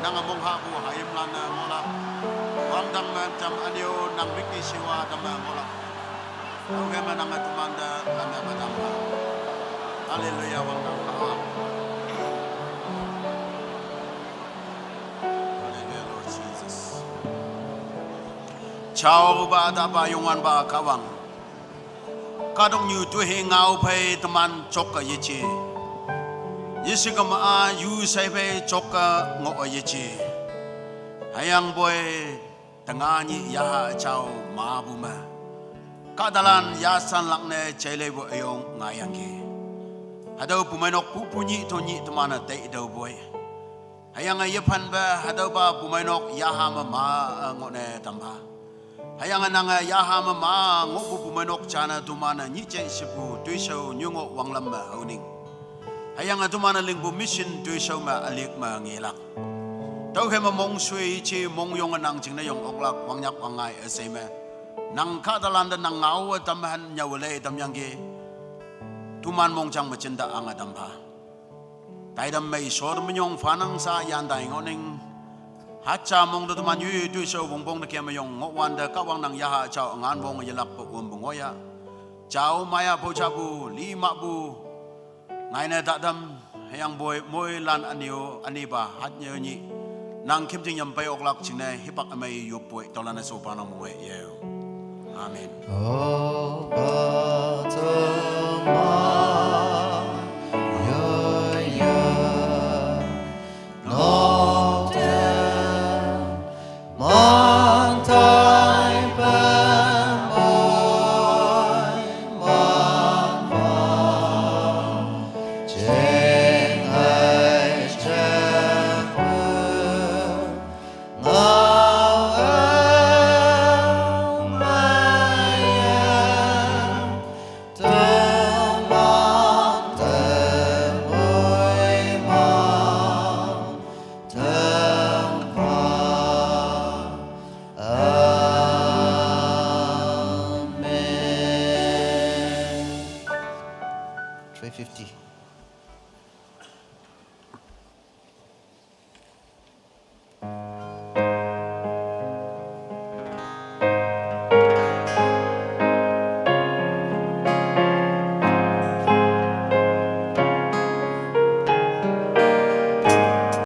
Nang a mong ha bu ha yim lan a ngolak. Wang dang ma cham anyo nang biki siwa dam a ngolak. Au ke ma nang a teman da lam a ma dang ha. Hallelujah, wang dang ha. Hallelujah, Lord Jesus. Chao ba da ba yongwan ba Kahwang. Kadong nyu tu he ngau phai teman chok ka yeche. Yesu ka ma a yu sai phai chok ka ngo a yeche. Hayang boy tanga nyi ya ha chao ma bu ma. Ka dalan ya san lak ne chai lei bu ayong ngayang ke. Hadau pu mai nok pu pu nyi to nyi teman a tai dau boy. Hayang a yephan ba hadau ba bu mai nok ya ha ma ma, eh, ngo ne tam ba. Hayang a nang a ya ha ma ma ngo bu bu mai nok chana teman a nyi chai sipu tui sau nyu ngo wang lam ma hau ning. Hayang a teman a ling bu mission tui sau ma alik ma ngelak. Tau he ma mong sui chi mong yong a nang ching na yong ok lak wang nyak wang ngai a sai ma. Nang ka dalan da nang ngau a tam han nyau le tam yang ke. Teman mong chang ma chin da ang a tam ba. Taidam mei sor minyong fanang sa yan dai ngoning. Hacha mong da teman yu yu tu so bong bong da kia mayong ngok wan da Kahwang nang ya ha chao ngan bong ya lak pa um bong ya. Chao maya po cha bu li ma bu. Ngai na da dam hayang boy moi lan anio ani ba hat nyo nyi. Nang kim ting yam pai ok lak ching ne hipak amai yu poi to lan a so pa nang mong ye. Amen. Oh, but